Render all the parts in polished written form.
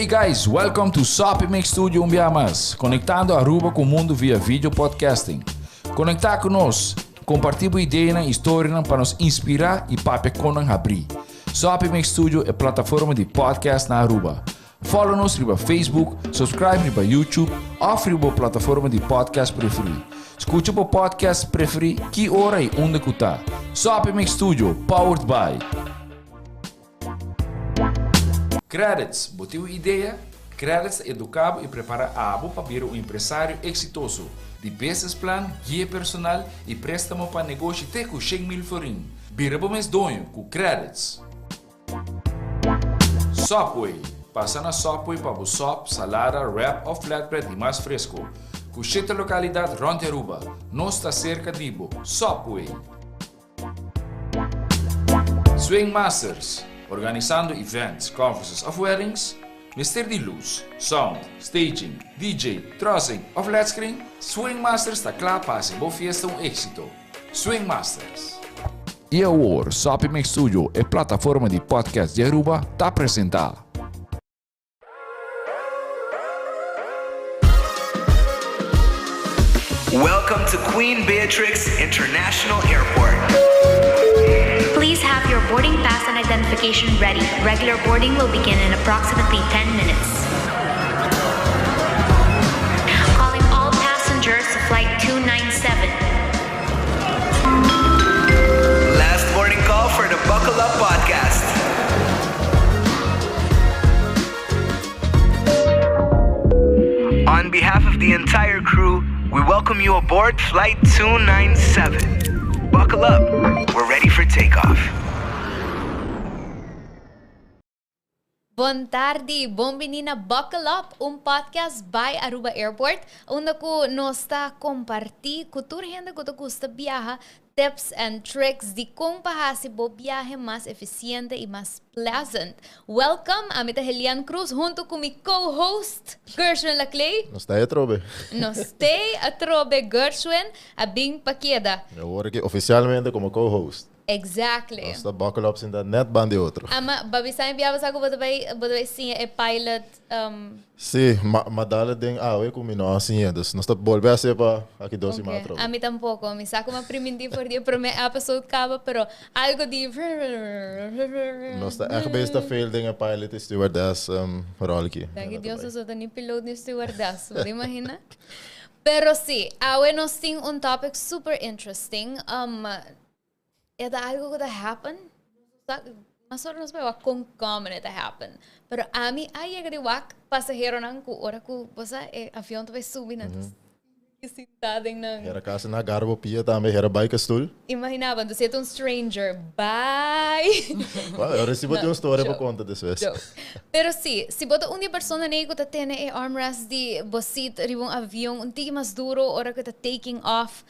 Hey guys, welcome to Soppy Mix Studio un bia mas, conectando Aruba cu mundo via video podcasting. Conecta cu nos, comparti bo ideanan y storianan pa nos inspira y papia con nan habri. Soppy Mix Studio e plataforma di podcast na Aruba. Follow nos riba Facebook, subscribe riba YouTube of riba bo plataforma di podcast preferi. Scucha bo podcast preferi ki ora y unda cu ta. Soppy Mix Studio, powered by. Credits, bo tin un idea? Credits ta educa bo y prepara abo pa bira un empresario exitoso. Di business plan, guia personal y prestamo pa negoshi te cu 100,000 florin. Bira bo mes doño cu Credits. Subway, Pasa na Subway pa bo sop, salada, wrap of flatbread di mas fresco. Cu shete localidad rond di Aruba. Nos ta cerca di bo. Subway! Swing Masters, Organisando events, conferences of weddings? Mester di luz, sound, staging, DJ, trussing of led screen? Swing Masters ta cla pa haci bo fiesta un exito. Swing Masters! Y awor, Soppy Mix Studio, e plataforma di podcast di Aruba, ta presenta. Welcome to Queen Beatrix International Airport. Please have your boarding pass and identification ready. Regular boarding will begin in approximately 10 minutes. Calling all passengers to flight 297. Last boarding call for the Buckle Up podcast. On behalf of the entire crew, we welcome you aboard Flight 297. Buckle up, we're ready for takeoff. Bon tardi, bon bini na Buckle Up, un podcast by Aruba Airport, unda cu nos ta comparti cu tur hende cu ta gusta biaha tips and tricks di con pa haci bo biahe mas eficiente y mas pleasant. Welcome, ami ta Helian Cruz hunto cu mi co-host Gershwin Laclay. Nos ta atrobe. Nos ta atrobe, Gershwin, a bin pa keda. Awor aki oficialmente como co-host. Exactly. Nos ta buckle up sinta net banda di otro. Ama, babi sa mi biaba sa ku bo ta bai, bo ta bai siña e pilot. Sí, ma, ma dale den awe ku mi no a siña. Dus nos ta bolbe hasié pa aki dos siman Okay. atrobe. Ami tampoko. Mi sa ku mi a primintí for di e promé episode kaba, pero algo di Nos ta ègt bezig ta fail den e pilot i stewardess ròl aki. Danki Dios nos no ta ni pilot ni stewardess. Bo ta imagina? Pero sí, awe nos tin un topic super interesting. E ta algo ku ta happen. Mas ora nos bai wak kon common e ta happen. Pero ami a yega di wak pasaheronan ku ora ku bo sa e avion ta bai subi nan ta sinta den nan. Hera kasi nan agarra bo pia tambe, hera bai ku stoel. Imagina bo, anto si e ta un stranger, bai. Well, ora si bo tin un storia pa konta despues. Pero si, si bo ta un di e personanan ei ku ta tene e armrest di bo seat riba un avion un tiki mas duro ora ku e ta taking off,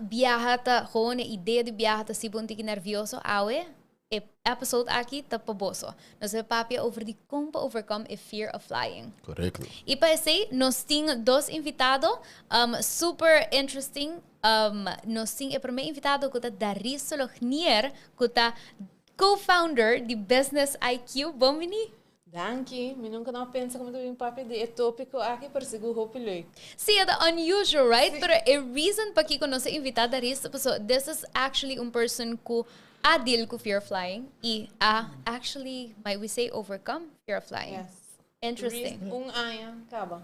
Biaha ta gewoon e idea di biaha ta sibo un tiki nervioso awe e episode aki ta pa boso. Nos ta papia over di con pa overcome e fear of flying. Correcto. Y pa esey nos tin dos invitado super interesting. Nos tin e prome invitado cu ta Darius Solognier cu ta co-founder di Business IQ. Bon bini. Danki, mi nunca no a pensa cu mi ta bin papia di e topico aki, pero sigur hopi leuk. Sí, e ta unusual, right? Pero e reason pakico nos a invita Darius ta pasobra this is actually un person cu a deal cu fear of flying y a actually, might we say, overcome fear of flying. Yes. Interesting. Un aña caba.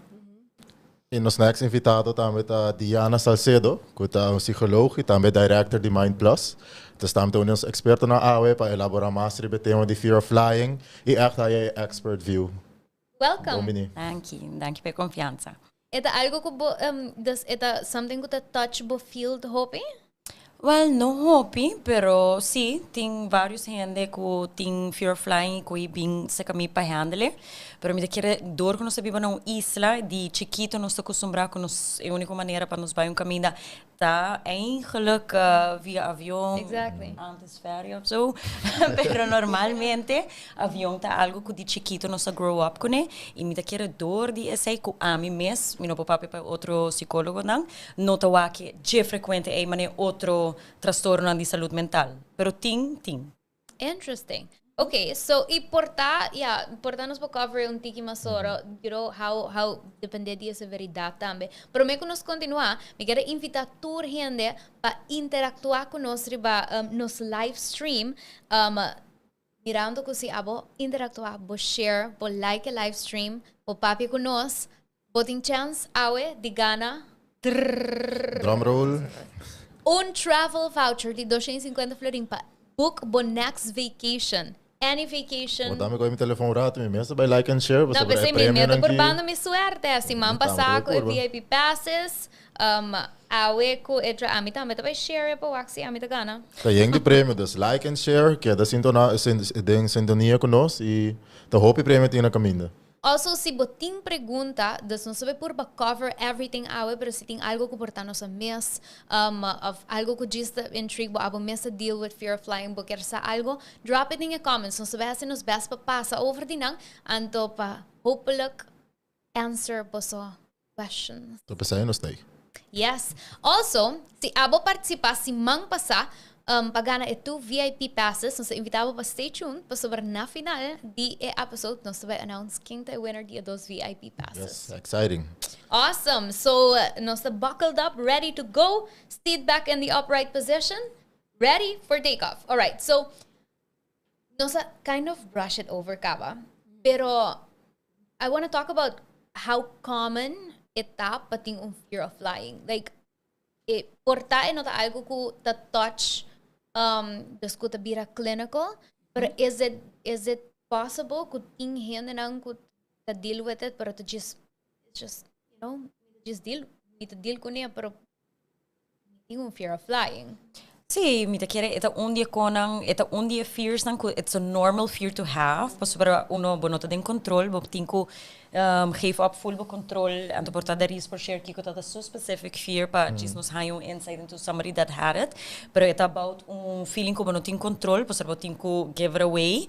Y nos next invitado tambe ta Diana Salcedo, cu ta un psicoloog y tambe director di Mind Plus. Entonces tambe ta un di nos expertonan awe pa elabora mas riba e tema di fear of flying y echt haya e expert view. Welcome. Bon bini. Danki, danki pa e confiansa. E ta algo cu bo, dus e ta something cu ta touch bo field hopi? Wel, no hopi, pero sí, tin varios hende cu tin fear of flying y cu y bin cerca mi pa handle. Pero mi ta kere, door cu nos ta biba na un isla, di chikito nos ta acostumbra cu nos, e unico manera pa nos bay un caminda ta eigenlijk via avion, antes ferry of zo. Pero normalmente avion ta algo cu di chikito nos a grow up cune y mi ta kere door di esey cu ami mes, mi no por papia pa otro psicologonan, No ta wak dje frecuente ey manera otro trastornonan di salud mental, pero tin, tin. Interesting. Okay, so y por ta, ja, por ta nos por cover un tiki mas ora, how depende di e severidad tambe. Pero cu nos continua, mi kier invita tur hende pa interactua cu nos riba nos live stream, mirando cu si abo interactua, bo share, bo like e live stream, bo papia cu nos, bo tin chance awe di gana Drum roll. Un travel voucher di 250 florin pa book bo next vacation. Any vacation. Bo dami mi telefon rato, mi mes bay like and share. No, pensei mi mi ta probando mi suerte. Siman pasa cu e VIP passes. Awe cu e ami tambe ta bay share pa wak si ami ta gana. Ta yen di premio, dus like and share, keda sintona, den sintonia cu nos y ta hopi premio tin na caminda. Also, si bo tin pregunta, dus nos ta por cover everything awe, pero si tin algo cu por ta nos a miss, of algo cu just intrigue bo, abo mes deal with fear of flying, bo kier sa algo, drop it in the comments. Nos ta haci nos best pa pasa over di nan, anto pa hopelijk answer boso questions. Ta pensando nos stay. Yes. Also, si abo participa siman pasa, pa gana e two VIP passes, nos ta invita bo pa stay tuned, pasobra na final di e episode, nos ta bay announce ken ta e winner di e dos VIP passes. Yes, exciting. Awesome. So, nos ta buckled up, ready to go, seat back in the upright position, ready for takeoff. All right. So, nos a kind of brush it over caba, pero I want to talk about how common e ta pa tin un fear of flying. Like, e por ta e no ta algo cu ta touch dus cu ta bira clinical, pero is it possible cu tin hende nan cu ta deal with it, pero to just it's just just deal mi ta deal cu ne, pero tin un fear of flying? Si, mi ta kere, e ta un dia conan, e ta un dia fears nan, it's a normal fear to have, pasobra uno bo no ta den control, bo tin cu geef up full bo control, anto por ta Darius por share kiko ta so specific fear pa just nos haya un insight into somebody that had it, pero e ta about un feeling cu bo no tin control, pasobra bo tin cu give it away.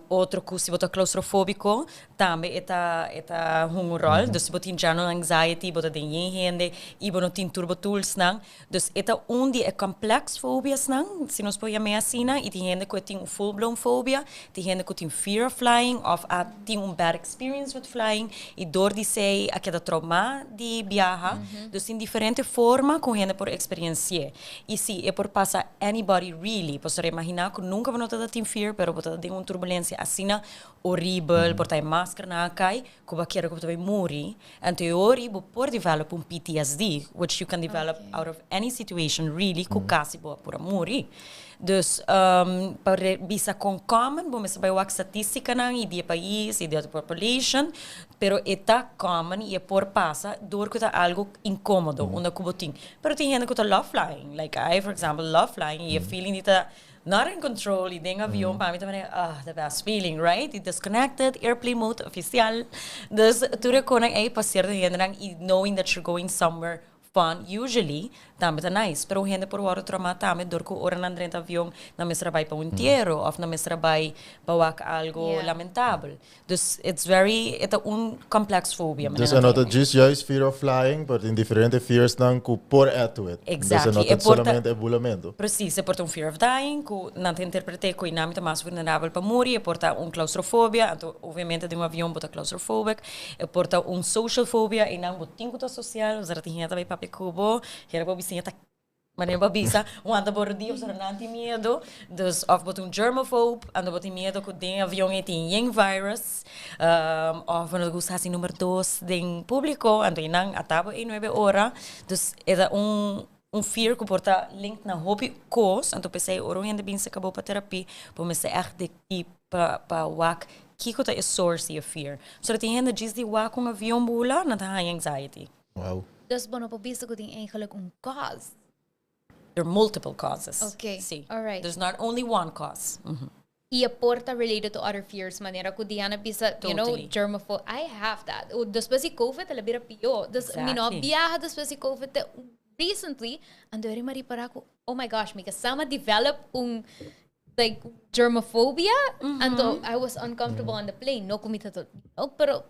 Otro cu si bo ta claustrofobico, tambe e ta un rol, dus si bo tin general anxiety, bo ta den yen hende, y bo no tin tur bo tools nan, dus e ta un di e complex phobias nan, si nos por yama asina, y tin hende cu tin un full blown phobia, tin hende cu tin fear of flying, of a tin un bad experience with flying, y door di esey a keda trauma di biaha, dus tin diferente forma cu hende por experiencia. Y si, e por pasa anybody really, por imagina cu nunca bo no tin fear, pero bo ta den un turbulencia asina horrible, por ta e masker nan a cay, cu bo kier cu bo muri. En theorie, bo por develop un PTSD, which you can develop out of any situation really, cu casi bo por muri. Dus pa bisa con common, bo mester bay wak statistica nan y di pais y di population, pero e ta common y e por pasa door cu ta algo incomodo, unda cu bo tin. Pero tin hende cu ta love flying. Like I, for example, love flying y e feeling di ta not in control y den avion, pa mi tambe, ah, the best feeling, right? Y disconnected, airplane mode oficial. Dus tur cos ey pa cierto hende nan y knowing that you're going somewhere fun usually tambe ta nice, pero hende por wordo trauma tambe door cu ora nan drenta avion nan mester bay pa un entiero of nan mester bay pa wak algo lamentabel. Dus it's very e ta un complex phobia. Dus e no ta just juist fear of flying, but tin diferente fears nan cu por add to it. Exactly. Dus e no E ta solamente e bulamento. Precies, e por ta un fear of dying, cu nan ta interpreta cu nan ta mas vulnerabel pa muri, e por ta un claustrofobia, anto obviamente den un avion bo ta claustrophobic, e por ta un social phobia, y nan bo tin cu ta social, osea tin hende bay papia cu bo, hera bo bisiña ta manera bo bisa, un anda bo rodia, osea nan tin miedo, dus of bo ta un germaphobe, anto bo tin miedo cu den avion e tin yen virus, of bo no gusta haci number 2 den publico, anto nan ata bo e 9 ora, dus e ta un fear cu por ta link na hopi cos, anto pesey ora un hende bin serca bo pa terapia, bo mester echt dig deep pa wak kiko ta e source di e fear. So tin hende djis di wak un avion bula, nan ta haya anxiety. Dus bo no por bisa cu tin eigenlijk un cause. There are multiple causes. Si. There's not only one cause. Y e por ta related to other fears, manera cu Diana bisa, germaphobe. I have that. O, despues di COVID, el a bira pio. Dus mi no biaha despues di COVID recently, anto eri m'a ripara cu, oh my gosh, mi a sama develop un like germophobia, anto I was uncomfortable on the plane. No cu mi ta, oh, pero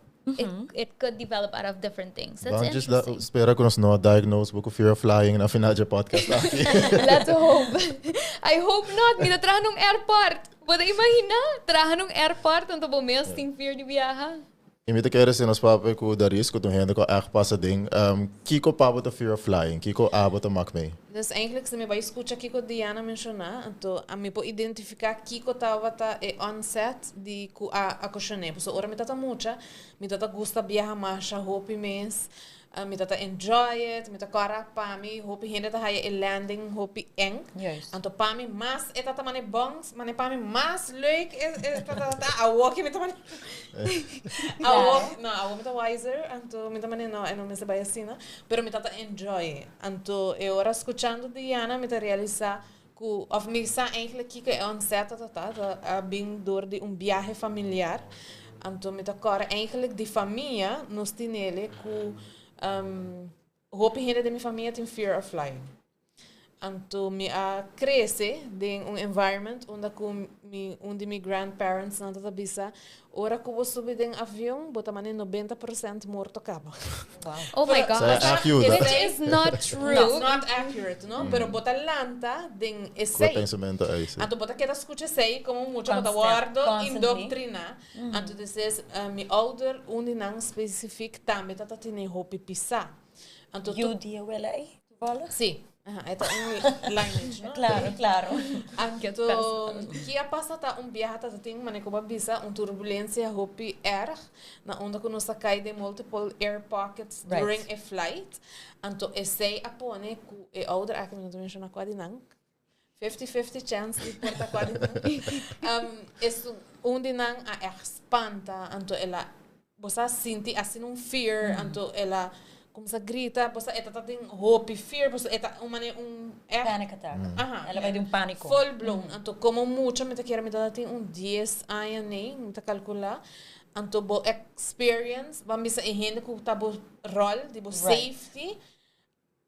it could develop out of different things. That's Ban just da, interesting. spera cu nos no diagnose bo cu fear of flying na final di podcast aki. Let's hope. I hope not. Mi ta traha na un airport. Bo ta imagina traha na un airport anto bo mes tin fear di biaha? Y mi ta kere si nos papia cu Daris, cu ta un hende cu a echt pasa den. Kico pa bo ta fear of flying? Kico abo ta mak mee? Dus eigenlijk si mi bai scucha kico Diana menciona, anto ami por identifica kico tabata e onset di cu a ocasioné. Pasobra ora mi tata mucha, mi tata gusta biaha masha hopi mes. Mi ta ta enjoy it, mi ta kòrda pa mi hopi hende ta haya e landing hopi eng. Juist. Anto pa mi mas e ta ta mane bons, mane pa mi mas leuk e e ta ta ta awor ke mi ta mane awor no awor mi ta wiser anto mi ta mane no e no mester bai asina pero mi ta ta enjoy it. Anto e ora skuchando Diana mi ta realisa ku of mi sa eigenlijk kiko e onset ta ta ta a bin door di un biahe familiar anto mi ta kòrda eigenlijk di famia nos tinele ku hopi hende den mi famia tin fear of flying anto mi a krese den un environment unda ku mi un di mi grandparents nan ta ta bisa ora ku bo subi den avion bo ta mane 90% morto kaba. Oh my Pero, gosh. Sa e ayuda. Which is not true. It's not accurate, no? Pero bo ta lanta den Cu e esey. pensamento ey, si. Anto bo ta keda scucha esey como mucha bo ta Constant- wordo constantly. indoctrina. Anto dices, mi ouder, un di nan specific tambe ta ta tene hopi pisa. Anto Yu di e wela ey, toevallig? Si. Aha, e ta un lineage, no? Claro, claro. Anto, ki a pasa ta un biaha ta tin, mane ku bo a bisa, un turbulensia hopi erg, na unda ku nos a kai den multiple air pockets during e flight. Anto esei a pone ku e ouder aki, mi no ta menshona kua di nan, 50-50 chance di por ta kua di nan, esun, un di nan a erg spanta, anto el a Bo sa sinti asina un fear, anto el a cuminsa grita, bo sa e ta tin hopi fear, pasobra e ta un manera un echt. Panic attack. Aha. El a bai den un panico. Full blown. Anto como mucha mi ta kere mi ta tin un dies aña nei, mi ta calcula, anto bo experience, ban bisa e hende cu ta bo rol di bo safety,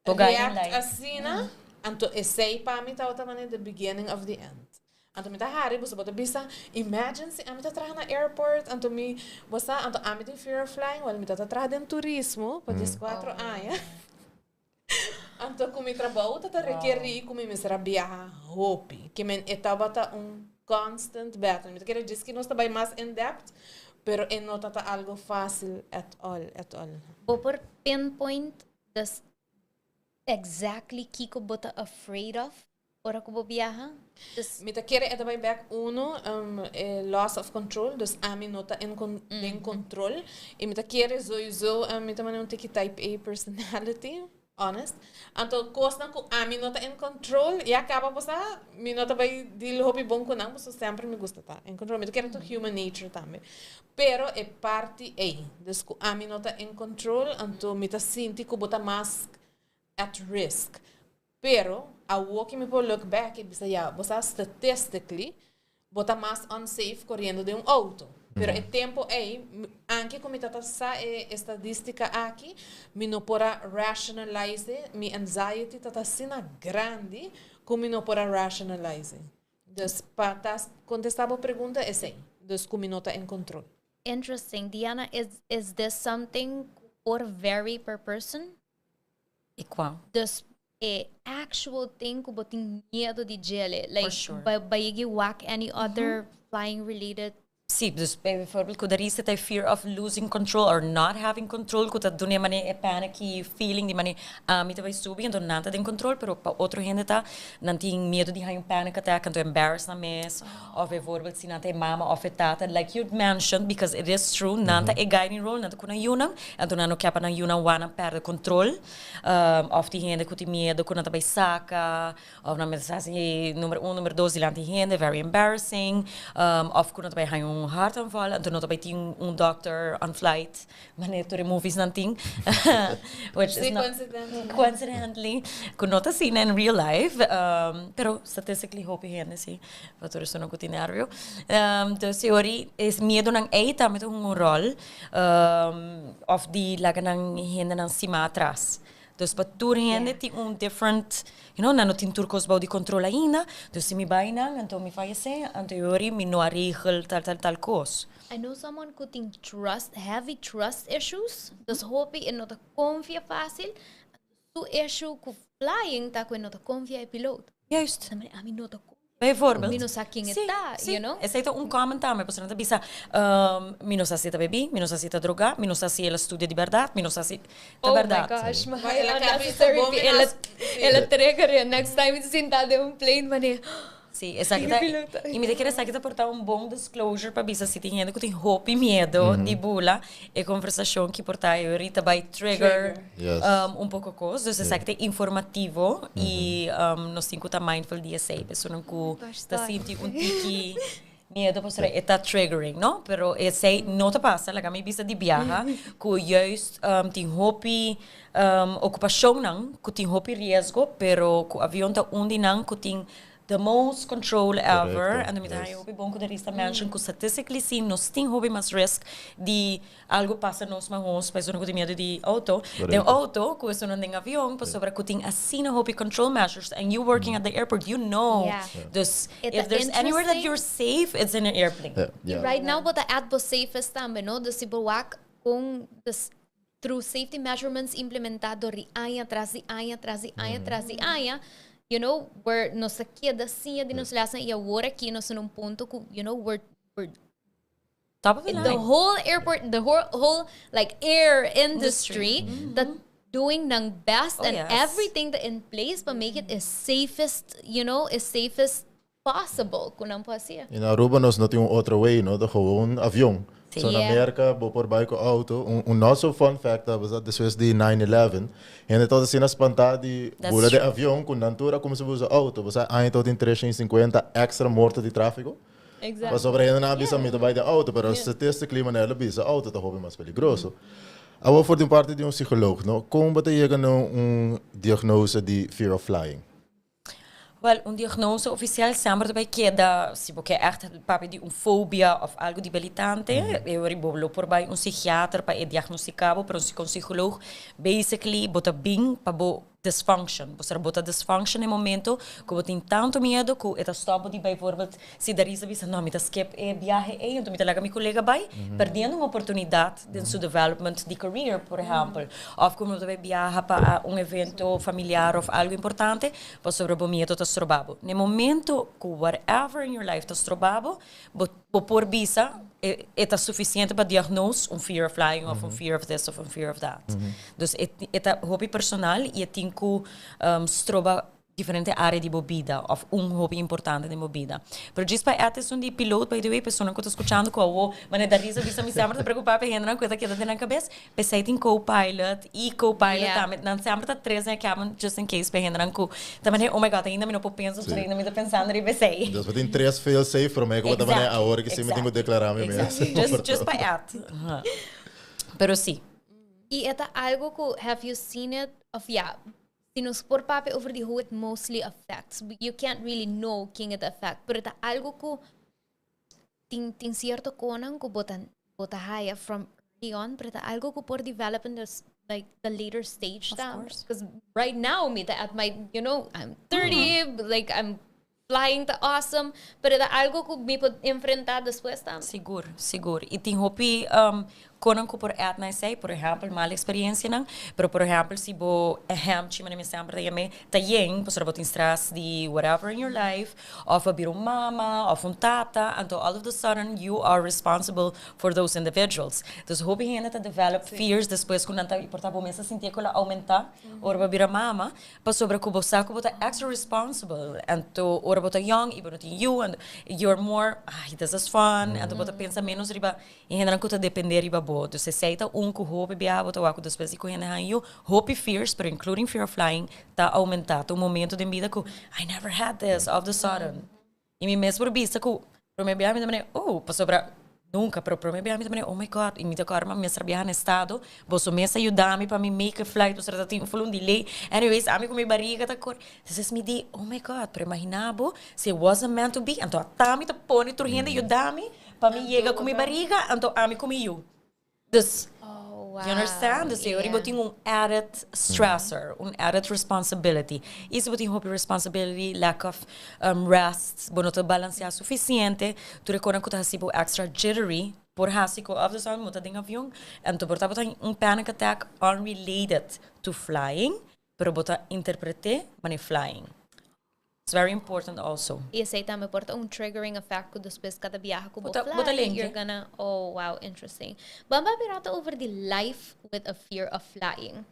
Bo guiding react light. asina, anto esey pa mi tabata manera the beginning of the end. Anto mi ta hari, boso bo ta bisa, imagine si ami ta traha na airport, anto mi, bo sa, anto ami tin fear of flying, wel mi ta ta traha den turismo pa 14 aña. Anto ku mi trabou ta ta rekeri ku mi mester a biaha hopi. Ke men e tabata un constant battle. Mi ta kere djis ki nos ta bai mas in depth, pero e no ta ta algo facil at all, at all. Bo por pinpoint Dus exactly kiko bo ta afraid of ora ku bo biaha? Dus Mi ta kere e ta bai bek uno, e loss of control, dus ami no ta en con den control. Y mi ta kere sowiso, mi ta manda un tiki type A personality, honest. Anto cosnan cu ami no ta en control, ya caba bo sa, mi no ta bai deal hopi bon cu nan, pasobra semper mi gusta ta en control. Mi ta kere ta human nature tambe. Pero e parti ei, dus ku ami no ta in control, anto mi ta sinti ku bo ta mas at risk. Pero awo ki mi por look back i bisa ya, bo sa statistically bo ta mas unsafe koriendo den un auto. Pero e tempo ei, anke ku mi ta ta sa e estadistica aki, mi no por a rationalize, mi anxiety ta ta asina grandi ku mi no por a rationalize. Dus pa ta contesta bo pregunta esey. Dus cu mi no ta en control. Interesting. Diana, is is this something cu por vary per person? Y cua? Dus e actual thing cu bo tin miedo di djele. Like, For sure. ba ba yegi wak any other flying related? Sí, dus bijvoorbeeld cu Darisa ta e fear of losing control or not having control cu ta duna e mane e panicky feeling di mane ami ta bay subi anto nan ta den control pero pa otro hende ta nan tin miedo di haña un panic attack anto embarrass nan mes of bijvoorbeeld si nan ta e mama of e tata like you mentioned because it is true nan ta e guiding role nan ta cu nan yunan anto nan no kier pa nan yunan wak nan perde control of tin hende cu tin miedo cu nan ta bay saca Of nan mester hasi number un, number dos dilanti hende, very embarrassing. Of ku no ta bai haña un hartaanval, anto no ta bai tin un dokter on flight, manera tur e movies nan tin. Which is Sí, not coincidentally. coincidentally, ku no ta asina in real life. Pero statistically hopi hende si, pa tur esun ku tin nervio. Dus e ori e miedonan ei tambe ta hunga un rol, of di laga nan hendenan stima atras. Dus pa tur hende tin un different, you know, nan no tin tur kos bou di control ainda, dus si mi bai nan, anto mi fayece, anto yori mi no a regel tal tal tal kos. I know someone ku tin trust, heavy trust issues, dus hopi e no ta confia facil, su issue ku flying ta ku e no ta confia e piloot. Juist. Ami no ta confia. Bijvoorbeeld. Mi no sa ken e ta, you know? Esey ta un common tambe, pasobra nan ta bisa, mi no sa si e ta bebi, mi no sa si e ta droga, mi no sa si el a studia di berdad, mi no sa si ta Oh my berdad. gosh, Maar my el a unnecessary cabeza el a el a trigger e next time mi ta sinta den un plane mane. Sí, esaki ta, y mi ta kere esaki ta por ta un bon disclosure pa bisa si tin hende cu tin hopi miedo di bula, e conversacion ki por ta e ahorita bay trigger un poco cos. Dus esaki ta informativo y nos tin cu ta mindful di esey. Personan cu ta sinti un tiki miedo pasobra e ta triggering, no? Pero esey no ta pasa, laga mi bisa di biaha cu juist tin hopi ocupacionnan cu tin hopi riesgo, pero cu avion ta un di nan cu tin the most control ever. Anto mi ta haña hopi bon ku Darista mention ku statistically seen nos tin hopi mas risk di algo pasa nos mahos pa esun ku tin miedu di auto den auto ku esunnan den avion pasobra ku tin asina hopi control measures and you working at the airport you know. Dus if there's anywhere that you're safe it's in an airplane. Right now bo ta at bo safest tambe no, dus si bo wak kon through safety measurements implementa dor di aña tras di aña tras di aña tras di aña, you know, we're, nos ta keda siña di nos lesnan y awor aki nos ta na un punto cu, you know, we're, we're Top of the the line. whole airport, the whole, whole like air industry ta doing nan best and everything ta in place pa make it e safest, you know, e safest possible cu nan por hacia. In Aruba nos no tin un otro way, no ta gewoon avion. Sí. So na Merca bo por bai cu auto. Un not so fun fact ta despues di 9/11 hende tabata asina spanta di bula den avion cu nan tur a cuminsa usa auto. Bo sa aña tabata tin 350 extra morto di trafico. Pasobra hende nan a bisa mi ta bai den auto, pero statistically manera lo bisa auto ta hopi mas peligroso. Awor for di un parti di un psicoloog, no, con bo ta yega na un diagnose di fear of flying? Wel, un diagnose oficial semper ta bay keda, si bo ke echt papia di un fobia of algo debilitante, e ora bo lo por bay un psichiater pa e diagnostica bo, pero si con psicoloog, basically bo ta bin pa bo dysfunction. Bo ser bo ta dysfunction e momento cu bo tin tanto miedo cu e ta stop bo di bijvoorbeeld si Darisa bisa no mi ta skip e biahe ey, enton mi ta laga mi colega bay, perdiendo un oportunidad den su development di career, por ehempel. Of cu bo ta bay biaha pa un evento familiar of algo importante, pasobra bo miedo ta stroba bo. Na e momento cu whatever in your life ta stroba bo, bo bo por bisa e e ta suficiente pa diagnose un fear of flying of un fear of this of un fear of that. Dus e e ta hopi personal y e tin cu stroba diferente área di bo bida òf un hopi importante den bo bida. Pero djis pa et esun di piloot by the way, personanan ku ta skuchando ku awo manera Darisa bisa mi semper ta preokupá pa e hendenan ku e ta keda den nan kabes, p'esei tin co-pilot i co-pilot tambe, nan semper ta tres den e cabin just in case pa e hendenan ku ta manera oh my god ainda mi no por pensa pasobra ainda mi ta pensando riba esei. Dus bo tin tres fail safe promé ku bo ta manera awor ki si mi tin ku deklará mi mes. Just just pa et. Pero si. I e ta algo ku have you seen it of ya Si nos por papia over di how it mostly affects, you can't really know ken e ta affect, pero ta algo ku tin tin cierto konan ku bo ta bo ta haya from early on, pero ta algo ku por develop in the like the later stage Of ta. course. Because right now mi ta at my, you know, I'm 30, like I'm Flying ta awesome, pero ta algo cu mi por enfrenta despues tambe. Sigur, sigur. Y tin hopi conan cu por add na esey, por ehempel, mal experiencianan, pero por ehempel si bo ehempchi, manera mi semper ta yam'e, ta yen, pasobra bo tin stress di whatever in your life, of bo bira un mama, of un tata, anto all of the sudden you are responsible for those individuals. Dus hopi hende ta develop fears despues cu nan ta, por ta bo mes ta sinti cu lo aumenta ora bo bira mama, Pasobra ku bo sa ku bo ta extra responsible, anto ora bo ta young i bo no tin yu, anto you're more, ay, this is fun, anto bo ta pensa menos riba e hendenan ku ta depende riba bo. Dus esei ta un ku hopi biaha bo ta wak ku despues di ku hende haña yu, hopi fears, pero including fear of flying, ta aumenta. Ta un momento den bida ku I never had this, all of the sudden. I mi mes por bisa ku prome biaha mi ta manera, oh, pasobra nunka, pero prome biaha mi ta manera, oh my God, i mi ta kòrda mi mester biaha na estado, boso mes a yuda mi pa mi make e flight, pasobra ta tin un fulun delay. Anyways, ami ku mi bariga ta kore. Entonces mi di, oh my God, pero imagina bo, si it wasn't meant to be, anto ata mi ta pone tur hende yuda mi pa mi yega ku mi bariga, anto ami ku mi yu. Dus, you understand? Dus e ora bo tin un added stressor, un added responsibility. I si bo tin hopi responsibility, lack of rest, bo no ta balansea suficiente, tur e konan ku ta hasi bo extra jittery por hasi ku of the sudden bo ta den avion, anto por ta bo ta un panic attack unrelated to flying, pero bo ta interprete manera flying. It's very important also. Y esey tambe por ta un triggering effect cu despues cada biaha cu bo Bo ta fly, link, you're eh? gonna, oh wow, interesting. Ban papia rato over di life with a fear of flying.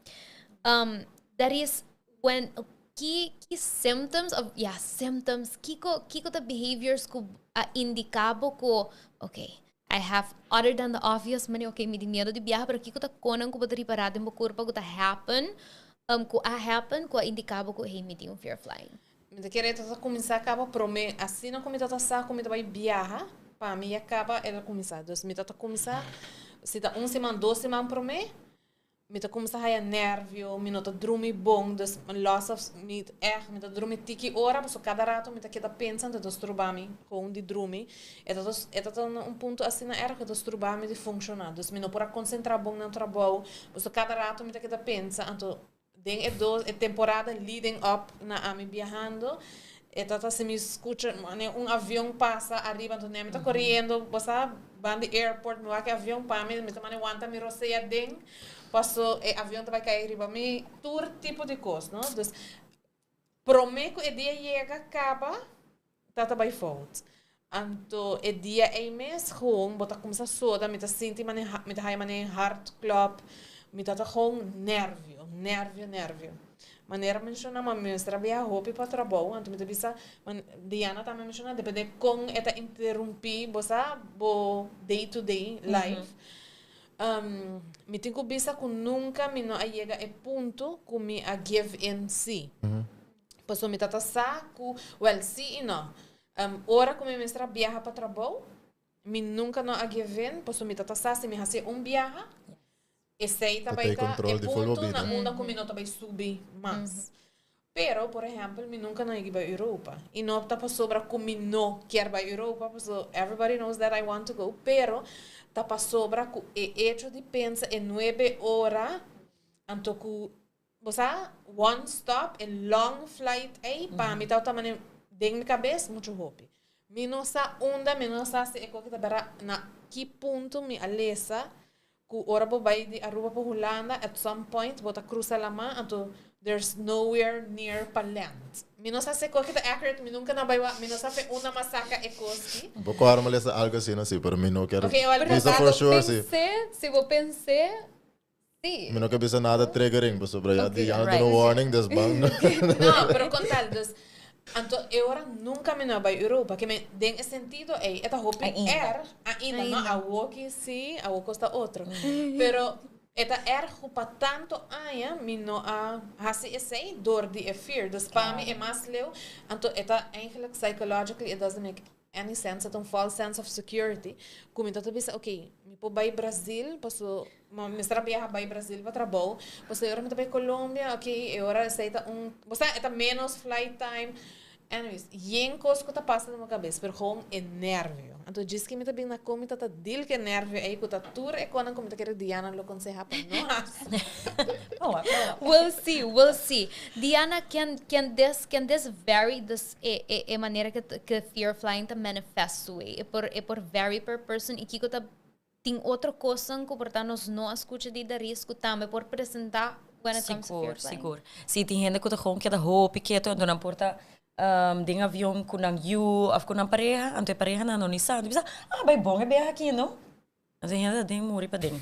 That is when, ki, ki symptoms of, yeah, symptoms, kiko, kiko ta behaviors cu a indica bo cu, okay, I have, other than the obvious, mane, okay, mi tin miedo di biaha, pero kiko ta conan cu bo ta ripara den bo curpa cu ta happen, cu a happen, cu a indica bo cu, hey, mi tin un fear of flying? Mi ta kere ta cuminsa caba prome, asina cu mi ta sa cu mi ta bay biaha, pa mi ya caba el a cuminsa. Dus mi ta cuminsa, si ta un siman, 2 siman prome, mi ta cuminsa haya nervio, mi no ta drumi bon, dus loss of, mi, echt, mi ta drumi tiki ora, paso cada rato mi ta keda pensa, anto ta stroba mi gewoon di drumi. E ta un punto asina erg, e ta stroba mi di funciona. Dus mi no por a concentra bon na trabou, paso cada rato mi ta keda pensa, anto den e dos e temporada leading up na ami viajando, e tata si mi scucha mane un avion pasa ariba, anto mi ta coriendo, bo sa, ban di airport, mi wak e avion pa mi, mi ta mane wanta mi rosea den, paso e avion ta bay cay riba mi, tur tipo di cos, no? Dus prome cu e dia yega caba, tata bay fout. Anto e dia ei mes gewoon, bo ta cuminsa soda, mi ta sinti mane, mi ta haya mane hartklop, mi tata gewoon nervio, nervio, nervio. Manera menciona, ma mi mester biaha hopi pa trabou, anto mi ta bisa, man, Diana tambe menciona, depende con e ta interrumpi, bo sa, bo day to day life. Mi tin cu bisa cu nunca mi no a yega e punto cu mi a give in si. Paso mi tata sa cu, well, si y no. Ora cu mi mester a biaha pa trabou, mi nunca no a give in, paso mi tata sa si mi hasi un biaha, esey Ta ta bay tin ta control e di full punto bida. na unda cu mi no ta bay subi mas. Pero, por ehempel, mi nunca no a bay Europa. Y no ta pasobra cu mi no kier bay Europa, so everybody knows that I want to go, pero ta pasobra cu e hecho di pensa e 9 ora, anto cu, bo sa, one stop, e long flight ei, pa mi ta mane den mi cabes mucho hopi. Mi no sa unda, mi no sa si e co ta bera na ki punto mi a lesa cu ora bo bay di Aruba pa Hulanda, at some point bo ta cruza lama, anto there's nowhere near pa land. Mi no sa si e co ta accurate, mi nunca na bay wa, mi no sa fe unda m'a saca e cos aki. Un poco arma lesa algo asina, si, pero mi no kier Ok, well, bisa for sure, si. Pensa, si bo pensa, si. Mi no kier bisa nada triggering, pasobra ya Diana right. duna warning, dus bang. No, pero con tal, dus, anto, e ora nunca mi no bay Europa, cu mi, den e sentido, ey, e ta hopi Ainda. er, ainda, no, Ainda. awo cu si, awo costa otro. Pero, e ta erg pa tanto aña, mi no a hasi esey door di e fear. Dus pa mi e mas leu, anto, e ta eigenlijk psychologically, it doesn't make any sense, e ta un false sense of security. Cu mi ta bisa, ok, mi por bay Brasil, paso, ma mi ta biaha bay Brasil pa trabou, paso ora mi ta bay Colombia, ok, e ora esey ta un, bo sa, e ta menos flight time. Anyways, yen cos cu ta pasa na mi cabes, pero gewoon e nervio. Anto, diz cu mi ta bin na con mi ta deal cu e nervio ey, cu ta tur e conan cu mi ta kere Diana lo conseha pa no hasi. Boa, boa. We'll see, we'll see. Diana, can this vary this e manera cu fear of flying ta manifest way? E por vary per person y kico ta tin otro cos cu por ta nos no a scucha di Daris cu tambe por presenta when it comes to fear Sigur, of flying? Sigur. Si tin hende cu ta gewoon keda hopi keto, anto nan por ta den avion cu nan yiu of cu nan pareha, anto e pareha nan no ni sa. Anto bisa, "Ah, bay bon e biaha aki, no?" Anto hende den muri paden.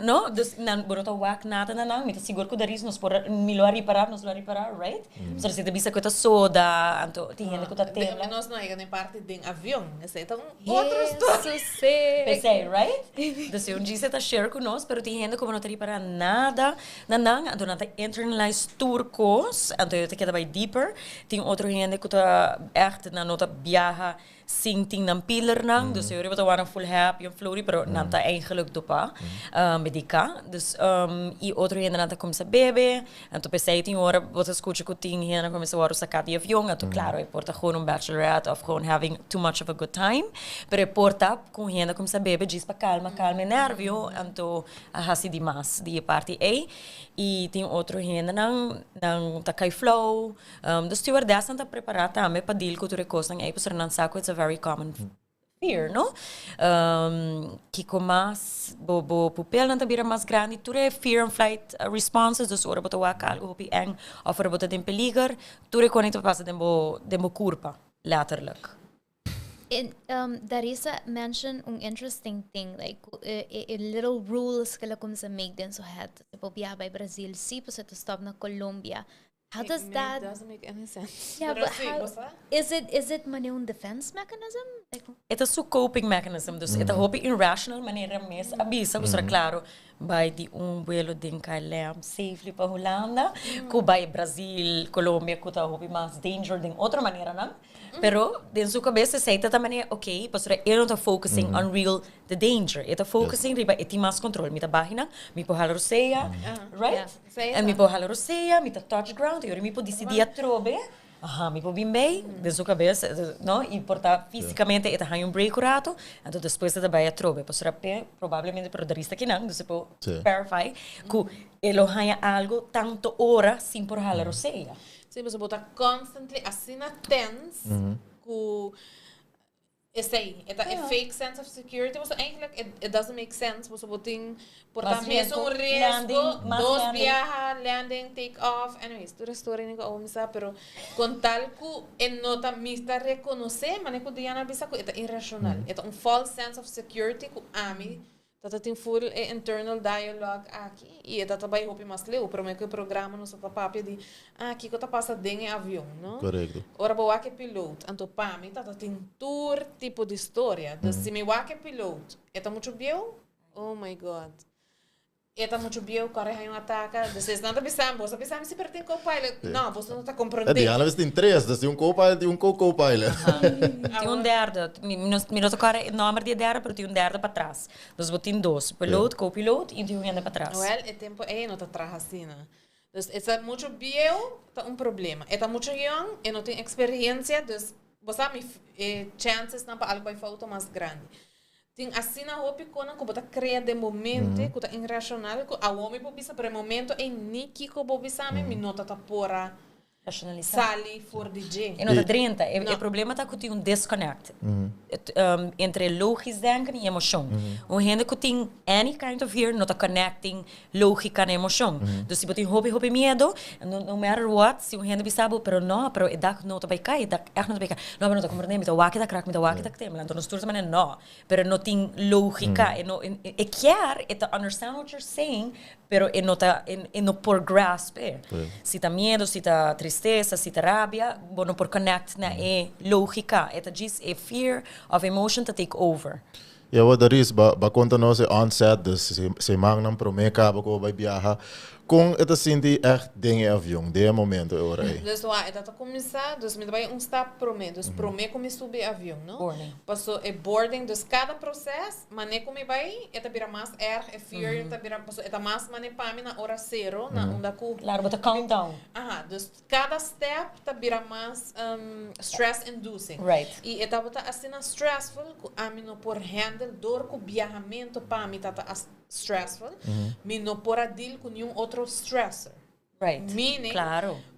No? Dus nan bo no ta wak nada na nan, mi ta sigur cu Daris nos por mi lo a ripara, nos lo a ripara, right? So si ta bisa cu ta soda, anto tin hende cu ta tembla. Nos no a yega na parti den avion. Esey ta un otro story. Jesus, si. Pensei, right? Dus un dia ta share cu nos, pero tin hende cu no ta ripara nada na nan, anto nan ta internalize tur cos, anto e ta keda bay deeper. Tin otro hende cu ta echt nan no ta biaha sin tin nan piller nan, dus eu ta wana full happy en flory, pero nan ta eigenlijk dopa, medica. Dus e otro hende nan ta cuminsa bebe, anto pensei tin ora bo ta scucha cu tin hende cuminsa word saca di avion, anto claro, e por ta gewoon un bachelorette of gewoon having too much of a good time, pero e por ta cu hende cuminsa bebe djis pa calma, calma e nervio, anto a hasi di mas di parti A. E tin otro hende nan nan ta cai flow, dus stewardess nan ta prepara tambe pa deal cu tur e cosnan ey, pasobra nan sa cu it's a very common fear. Fear, no? Kiko mas? Bo bo pupilnan ta bira mas grandi. Tur e fear and flight responses, dus ora bo ta wak algo hopi eng of ora bo ta den peliger, tur e koni ta pasa den bo den bo kurpa, letterlijk. En Darissa mention un interesting thing, like e e little rules ku el a kuminsá make den su head. Si bo biaha bai Brazil si, pasobra ta stop na Colombia. How does that... It doesn't make any sense. Yeah, but how, is it manera un defense mechanism? Like, E ta su coping mechanism, dus e ta hopi irrational manera mes a bisa, mm claro, bai di un vuelo den KLM safely pa Hulanda, ku bai Brasil, Colombia, ku ta hopi mas danger den otro manera nan. Pero den su cabeza esey ta manera, ok, pasobra e no ta focusing on real the danger. E ta focusing riba e tin mas control. Mi ta bahinan, mi por hala rosea, right? Yeah. En mi por hala rosea, mi ta touch ground, y ora mi por decidi atrobe, aha, mi por bin bij, den su cabeza, no? Y por ta físicamente e ta haña un break un rato, anto despues e ta bay atrobe. Pasobra pe, probablemente pero Darista kinan, dus e por verify, ku e lo haña algo tanto ora sin por hala rosea. Sí, bo ta constantly asina tense ku esey, e ta e fake sense of security. Bo eigenlijk it doesn't make sense. Bo tin por ta Mas mes un riesgo, riesgo, landing, mas dos landing. Viaja, landing, take off. Anyways, tur story ni ko misa, pero con tal ku e no ta mista reconoce, mane ku Diana bisa ku e ta irrational. E ta un false sense of security ku ami tata tin full e internal dialogue aki y e tata bai hopi mas leu, pero me ku e programa nos ta papia di ah, kiko ta pasa den e avion, no? Correcto. Ora bo wak e piloto, anto pa mi tata tin tur tipo di storia. Dus si mi wak e piloto, e ta mucho bieu? Oh my God. E ta mucho bieu, core hay un ataka. Dus esnan ta bisando, bo ta bisando si pero tin co-pilot. No, bo no ta comprende. Diana wist tin tres, dus tin un co-pilot y un co-co-pilot. Tin un derde. Mi no ta corda e nomber di e derde, pero tin un derde patras. Dus bo tin dos. Piloot, co-piloot y tin un hende patras. Well, e tempo ey no ta traha asina. Dus e ta mucho bieu, ta un problema. E ta mucho young, e no tin experiencia, dus bo sa mi chances nan pa algo bay fout mas grandi. Tin asina hopi konan ku bo ta crea den bo mente, ku ta irracional, ku awo mi por bisa, pero e momento ey ni kiko bo bisa mi, mi no ta ta pora Rationalisa. sali for di dje. E no ta drenta. E, No. e problema ta ku tin un disconnect entre logisch denken y emocion. Un hende ku tin any kind of fear no ta connecting logica na emocion. Dus si bo tin hopi hopi miedo, no matter what, si un hende bisa bo, pero no, pero e dak no ta bay cay, e dak echt no ta bay cay. No, pero no ta comprende, mi ta wak e ta krak, mi ta wak e ta tembla. Anto nos tur ta manera no, pero no tin logica, e no e kier, e ta understand what you're saying, pero e no ta e no por grasp e. Si ta miedo, si ta tristesa, si ta rabia, bo no por connect na e logica. E ta just e fear of emotion ta take over. Ja, wat er is, ba conta nos e onset, dus simannan prome caba cu bay viaja. Con e ta sinti echt den e avion, den e momento e ora ey? Dus wa, e ta cuminsa, dus mi ta bay un stap prome, dus prome cu mi subi avion, no? Boarding. Paso e boarding, dus cada proces, mane cu mi bay, e ta bira mas erg, e fear ta bira, paso e ta mas mane pa mi na ora zero, na unda ku Claro, bo ta countdown. Aha, dus cada step ta bira mas stress inducing. Y e tabata asina stressful ku ami no por handle door ku viajamento pa mi tata as stressful. Mi no por a deal ku ningun otro stressor. Meaning,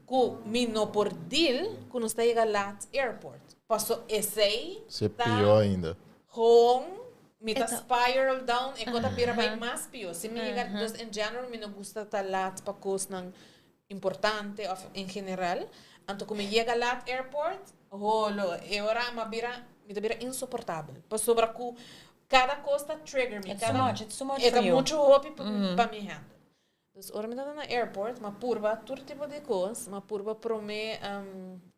ku mi no por deal ku nos ta yega laat airport. Paso esey Se ta pior ainda. Gewoon, mi ta spiral down e kos ta bira bay mas pior. Si mi yega, dus in general mi no gusta ta laat pa kosnan importante of in general. Anto ku mi yega laat airport, holo, e ora ma bira, mi ta bira insoportabel. Pasobra ku cada kos ta trigger mi. It's too much, it's too much E ta for you. mucho hopi pa mi handle. Dus ora mi tata na airport, m'a purba tur tipo di kos, m'a purba prome,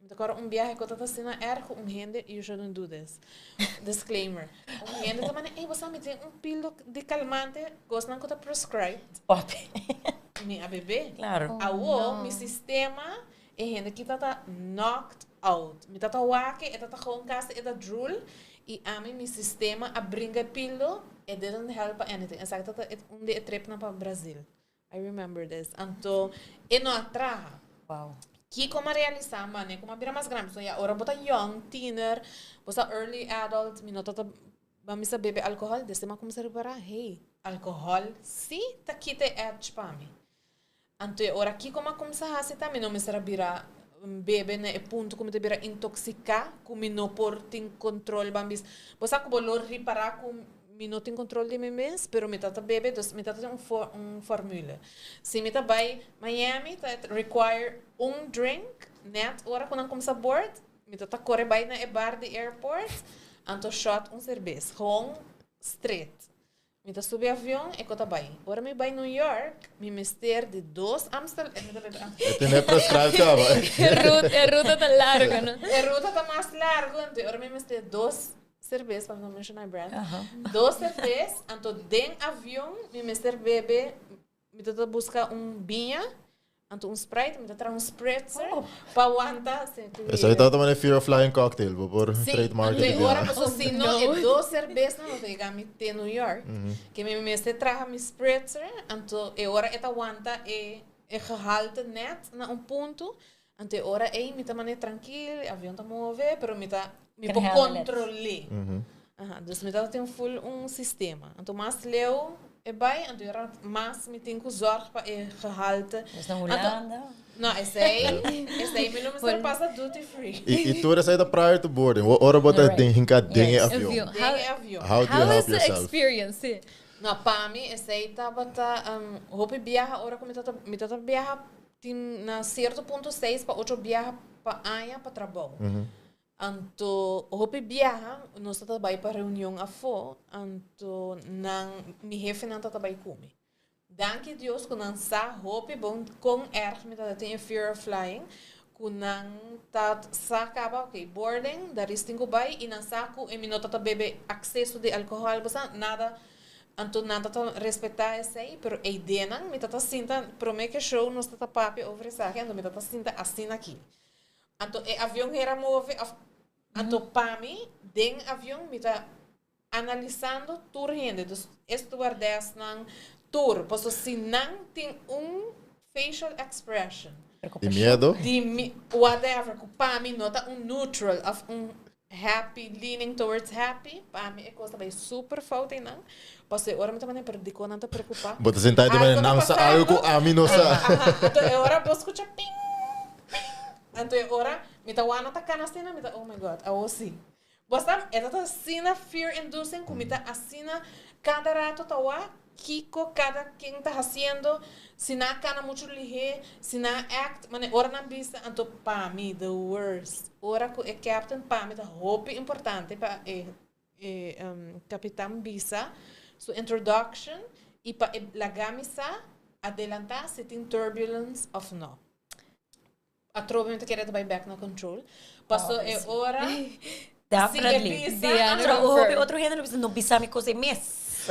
mi ta acorda un biahe ku tata asina erg un hende, you shouldn't do this. Disclaimer. Un hende ta manda, "Ey, bo sa mi tin un pildo di calmante," kosnan ku ta prescribed. Papi. Mi a bebe. Oh, Awo, no. mi sistema, e hende ki tata knocked out. Mi tata wak e, e tata gewoon kasi e ta drool. Y ami mi sistema a bringa e pildo, it didn't help anything. Esaki tata un di e tripnan pa Brazil. I remember this. Anto, e no a traha. Kiko m'a realisa, mane, ku m'a bira mas grandi. So ya, ora bo ta young, tiener, bo ta early adult, mi no tata ba mi sa bebe alcohol, desde m'a cuminsa repara, hey, alcohol si ta kita e edge pa mi. Anto e ora kiko m'a cuminsa haci ta, mi no mester a bira bebe na e punto ku mi ta bira intoksiká, ku mi no por tin kontrol ban bis. Bo sa ku bo lo ripará ku mi no tin kontrol di mi mes, pero mi ta ta bebe, dus mi ta ta tin un un formule. Si mi ta bai Miami ta require un drink nèt ora ku nan kumsa board, mi ta ta kore bai na e bar di airport, anto shot un serbes, gewoon straight. Mi ta subi avion e ko ta bai. Ora mi bai New York, mi mester di dos Amstel, e mi ta bebe Amstel. E tene prescribe caba. E ruta ta largo, no? E ruta ta mas largo, anto ora mi mester dos cerbes, pa mi no menciona e brand, dos cerbes, anto den avion mi mester bebe. Mi ta ta buska un biña, anto un Sprite, mi ta traha un spritzer pa wanta. Esei ta manera Fear of Flying cocktail, bo por trademark e di biaha. Sí, si no e dos serbesnan no ta yega mi te New York, ke mi mester traha mi spritzer, anto e ora e ta wanta e gehalte net na un punto, anto e ora ei mi ta manera trankil, e avion ta move, pero mi ta, mi por kontrol'é. Aha, dus mi tabata tin full un sistema. Anto mas leu e bai, anto era mas mi tin ku zorg pa e gehalte. Dus na Hulanda. No, esei, esei mi lo mester pasa duty free. I, i tur esei ta prior to boarding. Ora bo ta den hinka den e avion. Den e avion. How do you How help is the yourself? experience? Sí. No, pa mi esei tabata hopi biaha ora ku mi tabata, mi tabata biaha tin na sierto punto seis pa ocho biaha pa aña pa trabou. Anto hopi biaha nos ta ta bai pa reunion afó, anto nan, mi hefenan ta ta bai ku mi. Danki Dios ku nan sa hopi bon kon erg mi ta tin e fear of flying, ku nan ta sa kaba ok boarding, Daris tin ku bai i nan sa ku e mi no ta ta bebe akseso di alkohòl, bo sa, nada, anto nan ta ta respetá esei, pero eidenan mi ta ta sinta, promé ke show nos ta ta papia over esaki, anto mi ta ta sinta asina aki. Anto e avion hera move of anto pa mi den avion mi ta analisando tur hende dus e stewardessnan tur paso si nan tin un facial expression Di miedo? di mi whatever ku pa mi no ta un neutral of un happy leaning towards happy pa mi e kos ta bai super fout einan paso e ora mi ta manda pero dikon nan ta preocupa Bo ta sinta ei ta manda nan sa algo ku ami no sa. Anto e ora bo skucha ping. Anto e ora mi ta wak ta kana asina mi ta oh my God awo si. Bo sa e ta asina fear inducing ku mi ta asina kada rato ta wak kiko kada ken ta hasiendo si nan a kana muchu lihé si nan a act mane ora nan bisa anto pa mi the worst ora ku e captain pa mi ta hopi importante pa e e kapitan bisa su introduction i pa e laga mi sa adelanta si tin turbulence of no. Atrobe mi ta kere ta bai back na control. Paso e ora Definitely. Si e bisa, Otro, hopi otro hende lo bisa, no bisa mi cosa e mes.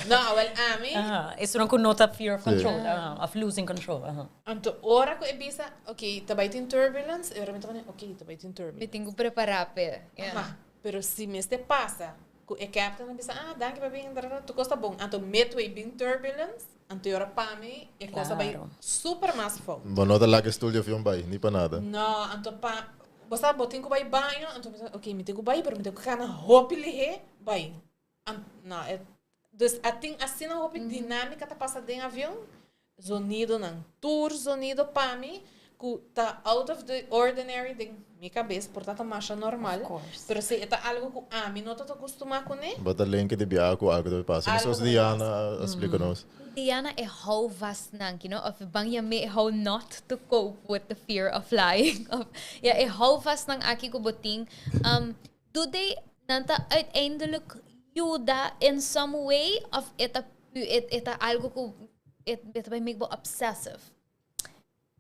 No, awel ami. Aha, eso no ku no ta fear of control, aha, of losing control, aha. Anto ora ku e bisa, ok, ta bai tin turbulence, e ora mi ta pone, ok, ta bai tin turbulence. Mi tin ku prepara p'e. Aha, pero si mester pasa ku e captain a bisa, ah, danki pa bin, tur kos ta bon. Anto midway bin turbulence, Anto ora pa mi e cosa bai super mas fout. Bo no ta laga e stoel di avion bai, ni pa nada. No, anto pa, bo sa bo tin ku bai baño, anto mi sa, ok, mi tin ku bai, pero mi tin ku kana hopi lihé bai. An, no, e, dus a tin asina hopi dinámika ta pasa den avion, zonidonan, tur zonido pa mi ku ta out of the ordinary den mi kabes por ta ta masha normal, pero si e ta algo ku ami no ta ta kustumá kuné. Bo ta lenke di biaha ku algo ta bay pasa. Algo Mesos ta bay Diana pasa. a splika nos. Diana e hou vast nan, you know, of ban yam'é e how not to cope with the fear of flying. Of, ja, e hou vast nan aki ku bo tin, do they, nan ta uiteindelijk yuda in some way of e ta e ta algo ku e ta bay make bo obsessive?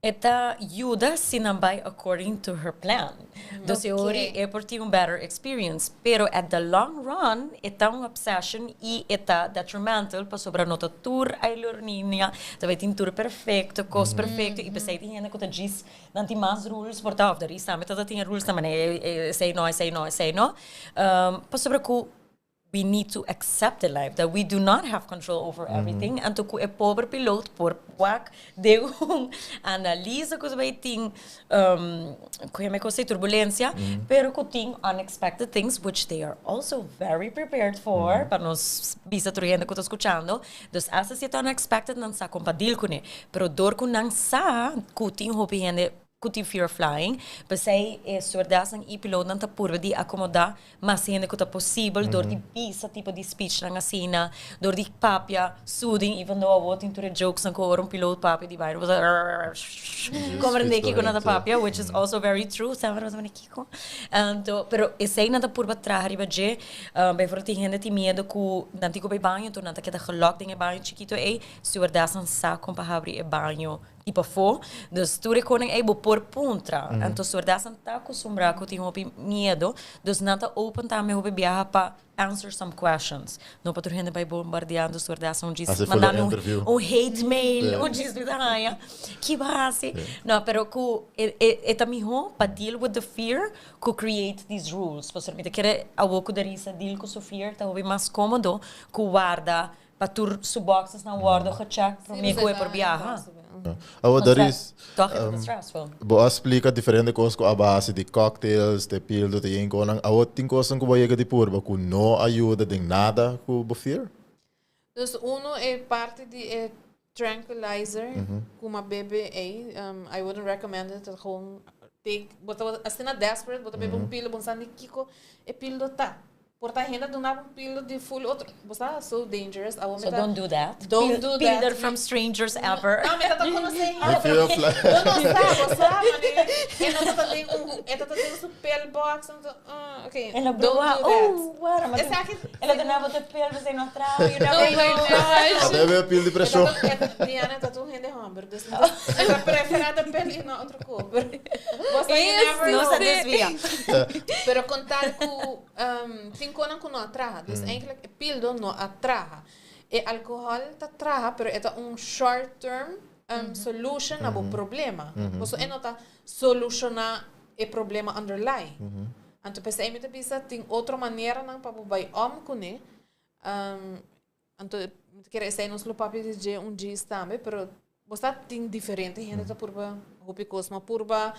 E ta yuda si nan bai according to her plan. Dus e ori e por tin un better experience. Pero at the long run e ta un obsession y e ta detrimental pasobra no ta tur aerolínea ta bai tin tur perfecto, cos perfecto y pesey tin hende cu ta djis nan tin mas rules por ta of de tambe ta tin e rules ta manera esey no, esey no, esey no. Pasobra cu We need to accept the life that we do not have control over everything. Anto ku e pober piloot por wak den un analisa ku bai tin ku heme kos ei turbulencia, pero ku tin unexpected things which they are also very prepared for, pa nos bisa tur hende ku ta skuchando. Dus asta si e ta unexpected nan sa kon pa deal kuné. Pero dor ku nan sa ku tin hopi hende. Cu tin fear of flying. P'esey e stewardessnan y pilootnan ta purba di acomoda mas hende cu ta posibel door di bisa tipo di speechnan asina, door di papia soothing, even though awo tin tur e jokesnan cu ora un piloot papia di bai bo ta comprende kico nan ta papia, which is also very true, semper bo ta manda kico? Anto, pero esey nan ta purba traha riba dje. Bijvoorbeeld tin hende tin miedo cu nan tin cu bay baño, anto nan ta keda gelock den e baño chikito ey, stewardessnan sa con pa habri e baño I pafó, dus tur e konan ei bo por puntra. Anto stewardessnan ta acostumbrá ku tin hopi miedo, dus nan ta open tambe hopi biaha pa answer some questions. No pa tur hende bai bombardeando stewardessnan un djis Hasi manda full mi un interview. un hate mail, un djis mi ta haña. Ki bo hasi? No, pero ku e e e ta mihó pa deal with the fear ku create these rules. Pasobra mi ta kere awor ku Darisa deal ku su fear ta hopi mas kómodo ku warda Pa tur su boxesnan wordo gecheck prome cu e por biaha. Awo Doris, Toch e ta stressful. bo a splica diferente cos cu a base di cocktails, te pildo, te yenconan. Awo tin cosnan cu bo a yega di purba cu no a yuda den nada cu bo fear? Dus uno e parti di e tranquilizer cu m'a bebe ey, I wouldn't recommend it, ta gewoon take, bo ta asina desperate, bo ta bebe un pildo, bo no sa ni kico e pildo ta. Por ta hende duna bo un pildo di full otro, bo sa, so dangerous. Awor mi So ta don't do that. Don't do that. Pilder from strangers ever. No, mi ta ta conoce hende, Mi pero fear fly. bo no sa, bo sa, mane e no ta ta den un, e ta ta den su pill box, anto, ah, okay, El a don't broa, do that. oh, wara, ma Esaki el a duna bo te pil, bo no traha, you never Oh my know. gosh. Ata e bebe pil di preshon. Diana ta tur hende homber, dus mi ta prefera de pil y no otro cos, pero bo sa, you never No know. sa desvia. Pero con tal cu Tin konan ku no a traha. Dus eigenlijk e pildo no a traha. E alkohòl ta traha, pero e ta un short term solution na bo problema. Pasobra e no ta solushoná e problema underlying. Anto p'esei mi ta bisa tin otro maneranan pa bo bai om kuné. Anto mi ta kere esei nos lo papia di dje un djis tambe, pero bo sa tin diferente hende ta purba hopi kos, ma purba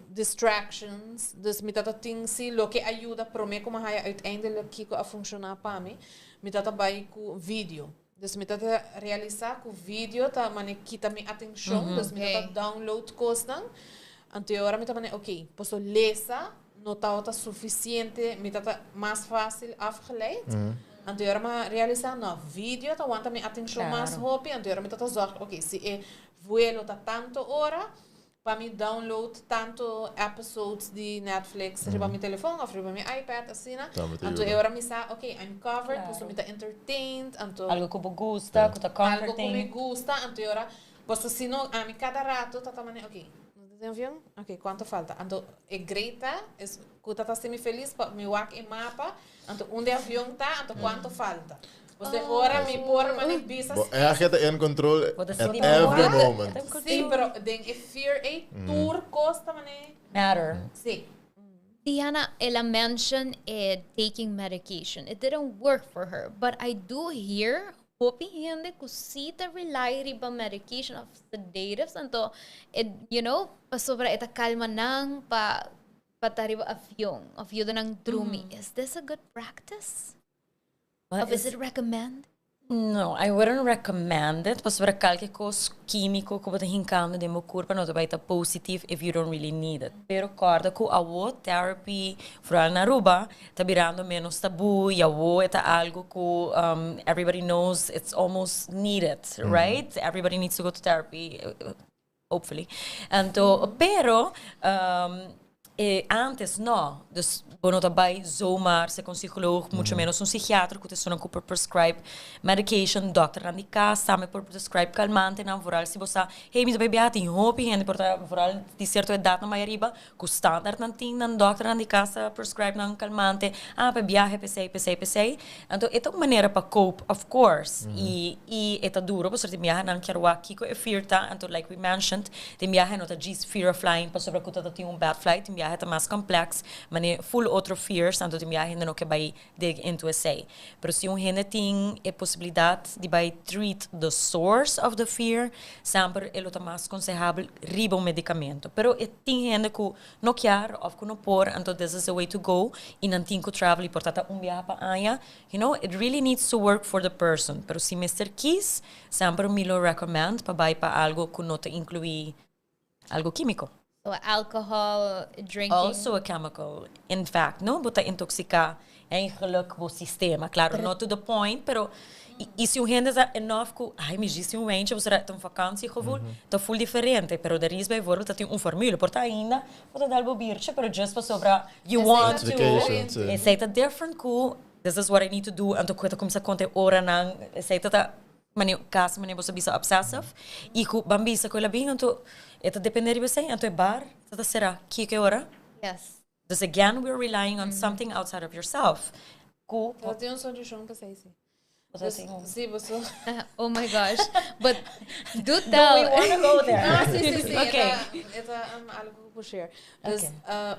distractions, dus mi ta tin si loke a yuda prome ku mi a haya uiteindelijk kiko a funshoná pa mi, mi ta ta bai ku video. Dus mi ta ta realisá ku video ta mane kita mi atenshon, dus mi ta ta download kosnan, anto e ora mi ta mane ok, paso lesa no tabata suficiente, mi ta mas fácil afgeleid. Anto e ora mi a realisa, no, video ta wanta mi atencion mas hopi, anto e ora mi ta zorg, ok, si e vuelo ta tanto ora, pa mi download tanto episodes di Netflix riba mi telefon of riba mi iPad, asina. Anto e ora mi sa, ok, I'm covered, pasobra mi ta entertained, anto. Algo cu bo gusta, cu ta comforting. Algo cu mi gusta, anto e ora, pasobra si no, ami cada rato ta ta mane, ok. Den avion? Ok, cuanto falta? Anto e great ta, es cu ta ta haci mi feliz pa mi wak e mapa, anto unda e avion ta, anto cuanto falta. Pues e ora mi por mane bisa. Bo echt ta in control at every moment. Si, pero den e fear ey tur cos ta mane. Matter. Si. Diana, el a mention e taking medication. It didn't work for her, but I do hear Hopi hende ku si ta rely riba medication of sedatives anto e you know pasobra e ta kalma nan pa pa ta riba avion of yuda nan drumi. Is this a good practice? Of is it recommend? No, I wouldn't recommend it pasobra kalke kos kímiko ku bo ta hinkando den bo kurpa no ta bai ta positif if you don't really need it. Pero kòrda ku awo therapy, vooral na Aruba, ta birando menos tabú y awo e ta algo cu everybody knows it's almost needed, right? Everybody needs to go to therapy, hopefully. Anto, pero e antes no, dus bo no ta bay zomaar seca un psicoloog, mucho menos un psiquiatra cu ta esunnan cu por prescribe medication, dokternan di cas tambe por prescribe calmantenan, vooral si bo sa, hey mi ta bay biaha, tin hopi hende por ta vooral di cierto edadnan bay ariba, Ku standaard nan tin nan dokternan di kas ta prescribe nan kalmante, ah pa biahe p'esei p'esei p'esei. Anto e ta un manera pa cope of course i i e ta duro pasobra tin biaha nan kier wak kiko e fear ta, anto like we mentioned tin biaha no ta djis fear of flying pasobra ku ta ta tin un bad flight, tin biaha ta mas complex mane full otro fears anto tin biaha hende no ke bai dig into esei. Pero si un hende tin e posibilidad di bai treat the source of the fear, semper e lo ta mas consehabel riba un medicamento. Pero e tin hende cu no kier of cu no por, anto this is the way to go y nan tin cu travel y por ta ta un biaha pa aña. You know, it really needs to work for the person. Pero si mester kies, semper mi lo recommend pa bai pa algo cu no ta inclui. Algo químico. So alcohol, drinking. Also a chemical. In fact, no? Bo ta intoxica eigenlijk bo sistema. Claro, not to the point, pero y si un hende sa enough ku, ai, mi djis un wijntje, bo ta un vakantiegevoel, ta full diferente. Pero er is bijvoorbeeld dat un formule, por ta ainda, bo ta dal bo biertje, pero just pasobra you want to. Vacation, si. Esey ta different ku, this is what I need to do, anto ku ta cuminsa conta e oranan, esey ta ta mane casi mane bo sa bisa obsessive, y ku ban bisa ku el a bin, anto e ta depende riba esey, anto e bar ta ta cera kiko e ora. Dus again we're relying on something outside of yourself. Ku Bo tin un solucion pa esey, si. Bo ta tin un. Si, bo so. Oh my gosh. But do Do tell. we wanna go there? No, si, si, si. Okay. E ta algo ku por share. Dus,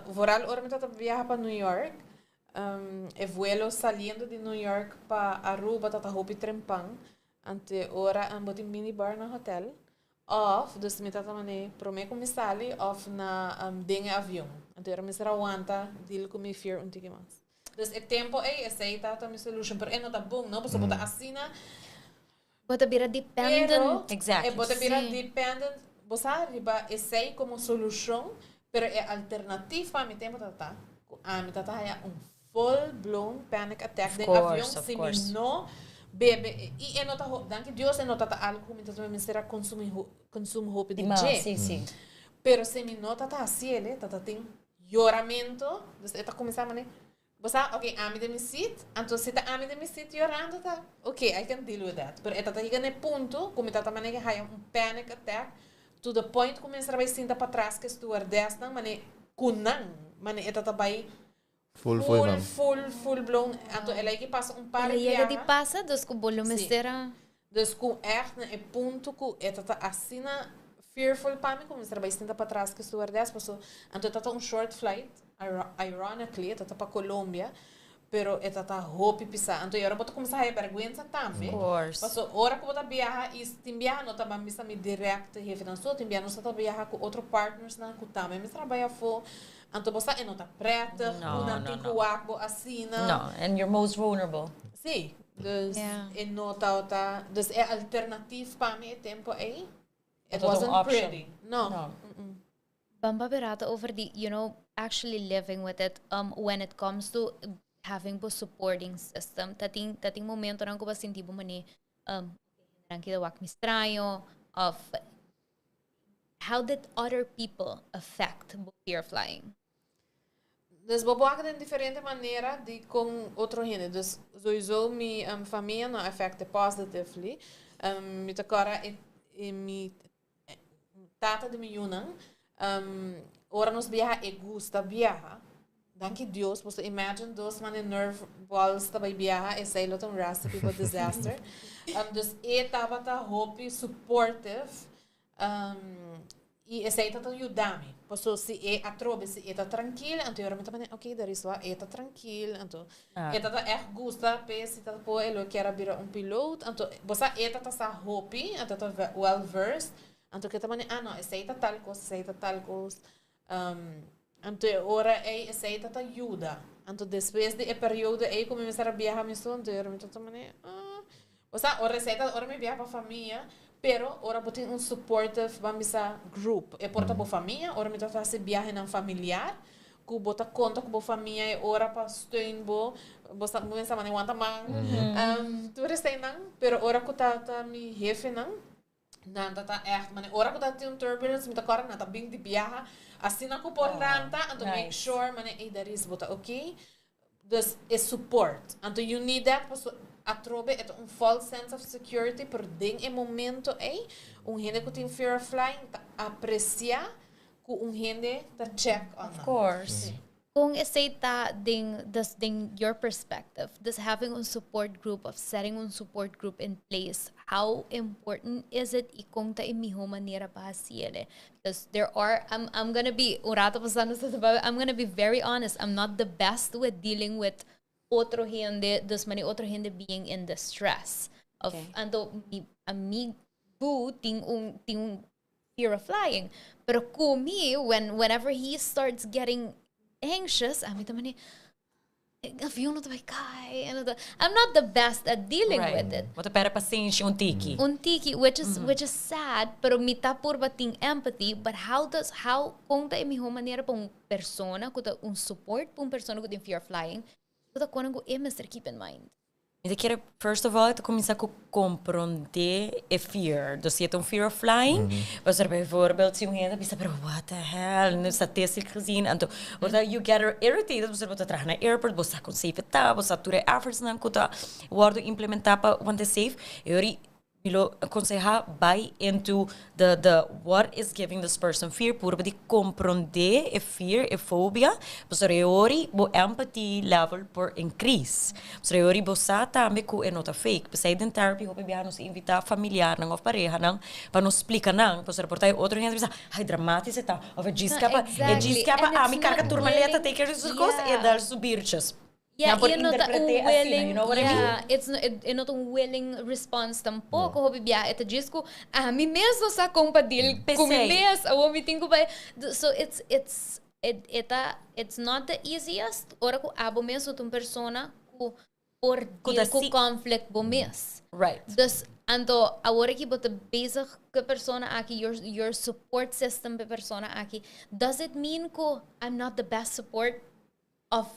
vooral ora mi tabata biaha pa New York, e vuelo saliendo di New York pa Aruba tabata hopi trempan. Ante ora bo tin minibar na hotel. Of, dus mi tata mane prome ku mi sali of na den e avion. Anto era mester a wanta deal ku mi fear un tiki mas. Dus e tempo ei esei tabata mi solution, pero e no ta bon no, pasobra bo ta asina. Bo ta bira dependent. Pero Exactly. e bo ta bira Sí. dependent, bo sa riba esei komo solushon, pero e alternativa pa mi tempo tabata ku ami tabata haya un full blown panic attack den avion si mi no bebe y e no ta danki Dios e no ta ta algo cu mi ta mester a consumi consume hopi di dje Si, si. pero si mi no ta ta haci ele ta ta tin yoramento dus e ta cuminsa mane bo sa ok ami den mi seat anto si ta ami den mi seat yorando ta ok I can deal with that pero e ta ta yega na e punto cu mi ta ta mane haya un panic attack to the point cu mi mester a bay sinta patras cu e stewardessnan mane cu nan mane e ta ta bay Full full Full, nan. full, full blown. Anto el a yega pasa un par El a yega di biaha. pasa, dus ku bo lo Sí. mester a. Dus ku echt na e punto ku e ta ta asina fearful pa mi ku mi mester bai sinta patras ku stewardess paso anto e ta ta un short flight, ironically e ta ta pa Colombia, pero e ta ta hopi pisa. Anto e ora bo ta kuminsá haya bèrgwensa tambe. Of course. Paso ora ku bo ta biaha i tin biaha no ta ban bisa mi direct hefenan so, tin biaha nos ta ta biaha ku otro partnersnan ku tambe mester a bai afó. Anto bo sa e no ta prettig No, ku nan no, tin no. ku wak bo asina. No, and you're most vulnerable. Sí, dus Yeah. e no tabata, dus e alternatief pa mi e tempo ei, it No tabata un wasn't option. pretty. No. No. Ban papia rato over di, you know, actually living with it, when it comes to having bo supporting system. Ta tin, ta tin momentonan ku bo a sinti bo mane, hendenan keda wak mi straño, of How did other people affect bo fear of flying? Dus bo por wak den diferente manera di con otro hende. Dus sowieso mi famia no affecte positively. Mi ta cora e, e mi tata di mi yunan, ora nos biaha e gusta biaha. Danki Dios, boso imagine dos man e nerve balls ta bai biaha, esei lo ta un recipe pa disaster. Dus e tabata hopi supportive. I esei ta ta yuda mi. Paso si e atrobe, si e ta trankil, anto ora mi ta mane, ok, daar is wa, e ta trankil, anto e ta ta echt gusta p'e si ta por e lo kier a bira un piloot, anto bo sa e ta ta sa hopi, anto ta well versed, anto ke ta mane, ah no, esei ta tal kos, esei ta tal kos. Anto e ora ei esei ta ta yuda. Anto despues di e periodo ei ku mi mester a biaha mi so, anto e ora mi ta ta mane, ah. Osea, ora esei ta ora mi biaha pa famia, pero ora bo tin un supportive, ban bisa, group. E por ta bo famia, ora mi ta hasi biahenan familiar, ku bo ta konta ku bo famia e ora pa steun bo, bo sa, bo mester manda wanta man, tur eseinan. Pero ora ku ta ta mi hefenan, nan ta ta ègt, mane ora ku ta tin un turbulence mi ta kòrda nan ta bin di biaha, asina ku por lanta, anto make sure mane, ey Daris bo ta oké. Dus e support. Anto you need that paso atrobe e ta un false sense of security pero den e momento ey un hende cu tin fear of flying ta aprecia cu un hende ta check on Of nan. course. Con esey ta den dus den your perspective? Dus having un support group of setting un support group in place, how important is it y con ta e miho manera pa haci ele? Because there are, I'm, I'm gonna be, un rato pasá nos ta papia, I'm gonna be very honest, I'm not the best with dealing with otro hende, dus mane otro hende being in distress. Of, Okay. anto mi amigu tin un, tin un fear of flying, pero ku mi, when, whenever he starts getting anxious, ami ta mane, Avion no ta bai kai. I'm not the best at dealing with it. Bo ta perde pasenshi un tiki. Un tiki, which is sad, pero mi ta purba tin empathy, but how does how con ta e miho manera pa un persona cu ta un support pa un persona cu tin fear of flying, cu ta con cu e mester keep in mind? Mi kier, first of all, cuminsa cu comprende e fear. Dus si e un fear of flying, mm -hmm. bijvoorbeeld, si un hende bisa, "Pero what the hell, nu statistisch gezien." Anto, mm you get irritated, bo ta traha na airport, bo sa con safe ta, bo sa tur efforts nan cu ta wordo implementa pa wanta safe. Y ori, mi lo aconseha buy into the what is giving this person fear, purba di comprende e fear e phobia, pasobra e ori bo empathy level por increase, pasobra e ori bo sa tambe cu e no ta fake. Pesey den therapy hopi biaha nos invita familiar nan of pareha nan pa nos splica nan, pasobra por ta otro hende bisa, "Ai, dramatisch ta," of e djis capa e djis capa ami carga tur maleta, take care di su cos e dar su biertjes. Yeah, por e no ta un willing, you know what I mean? It's no, e no ta un willing response tampoco. Hopi bia, e ta djis cu ami mes no sa con pa deal cu mi mes, awo mi tin cu bai. So it's it it it's not the easiest. Ora cu abo mes no ta un persona cu por deal cu conflict bo mes. Dus anto awor cu bo ta bezig cu persona aki, your support system pe persona aki, does it mean cu I'm not the best support of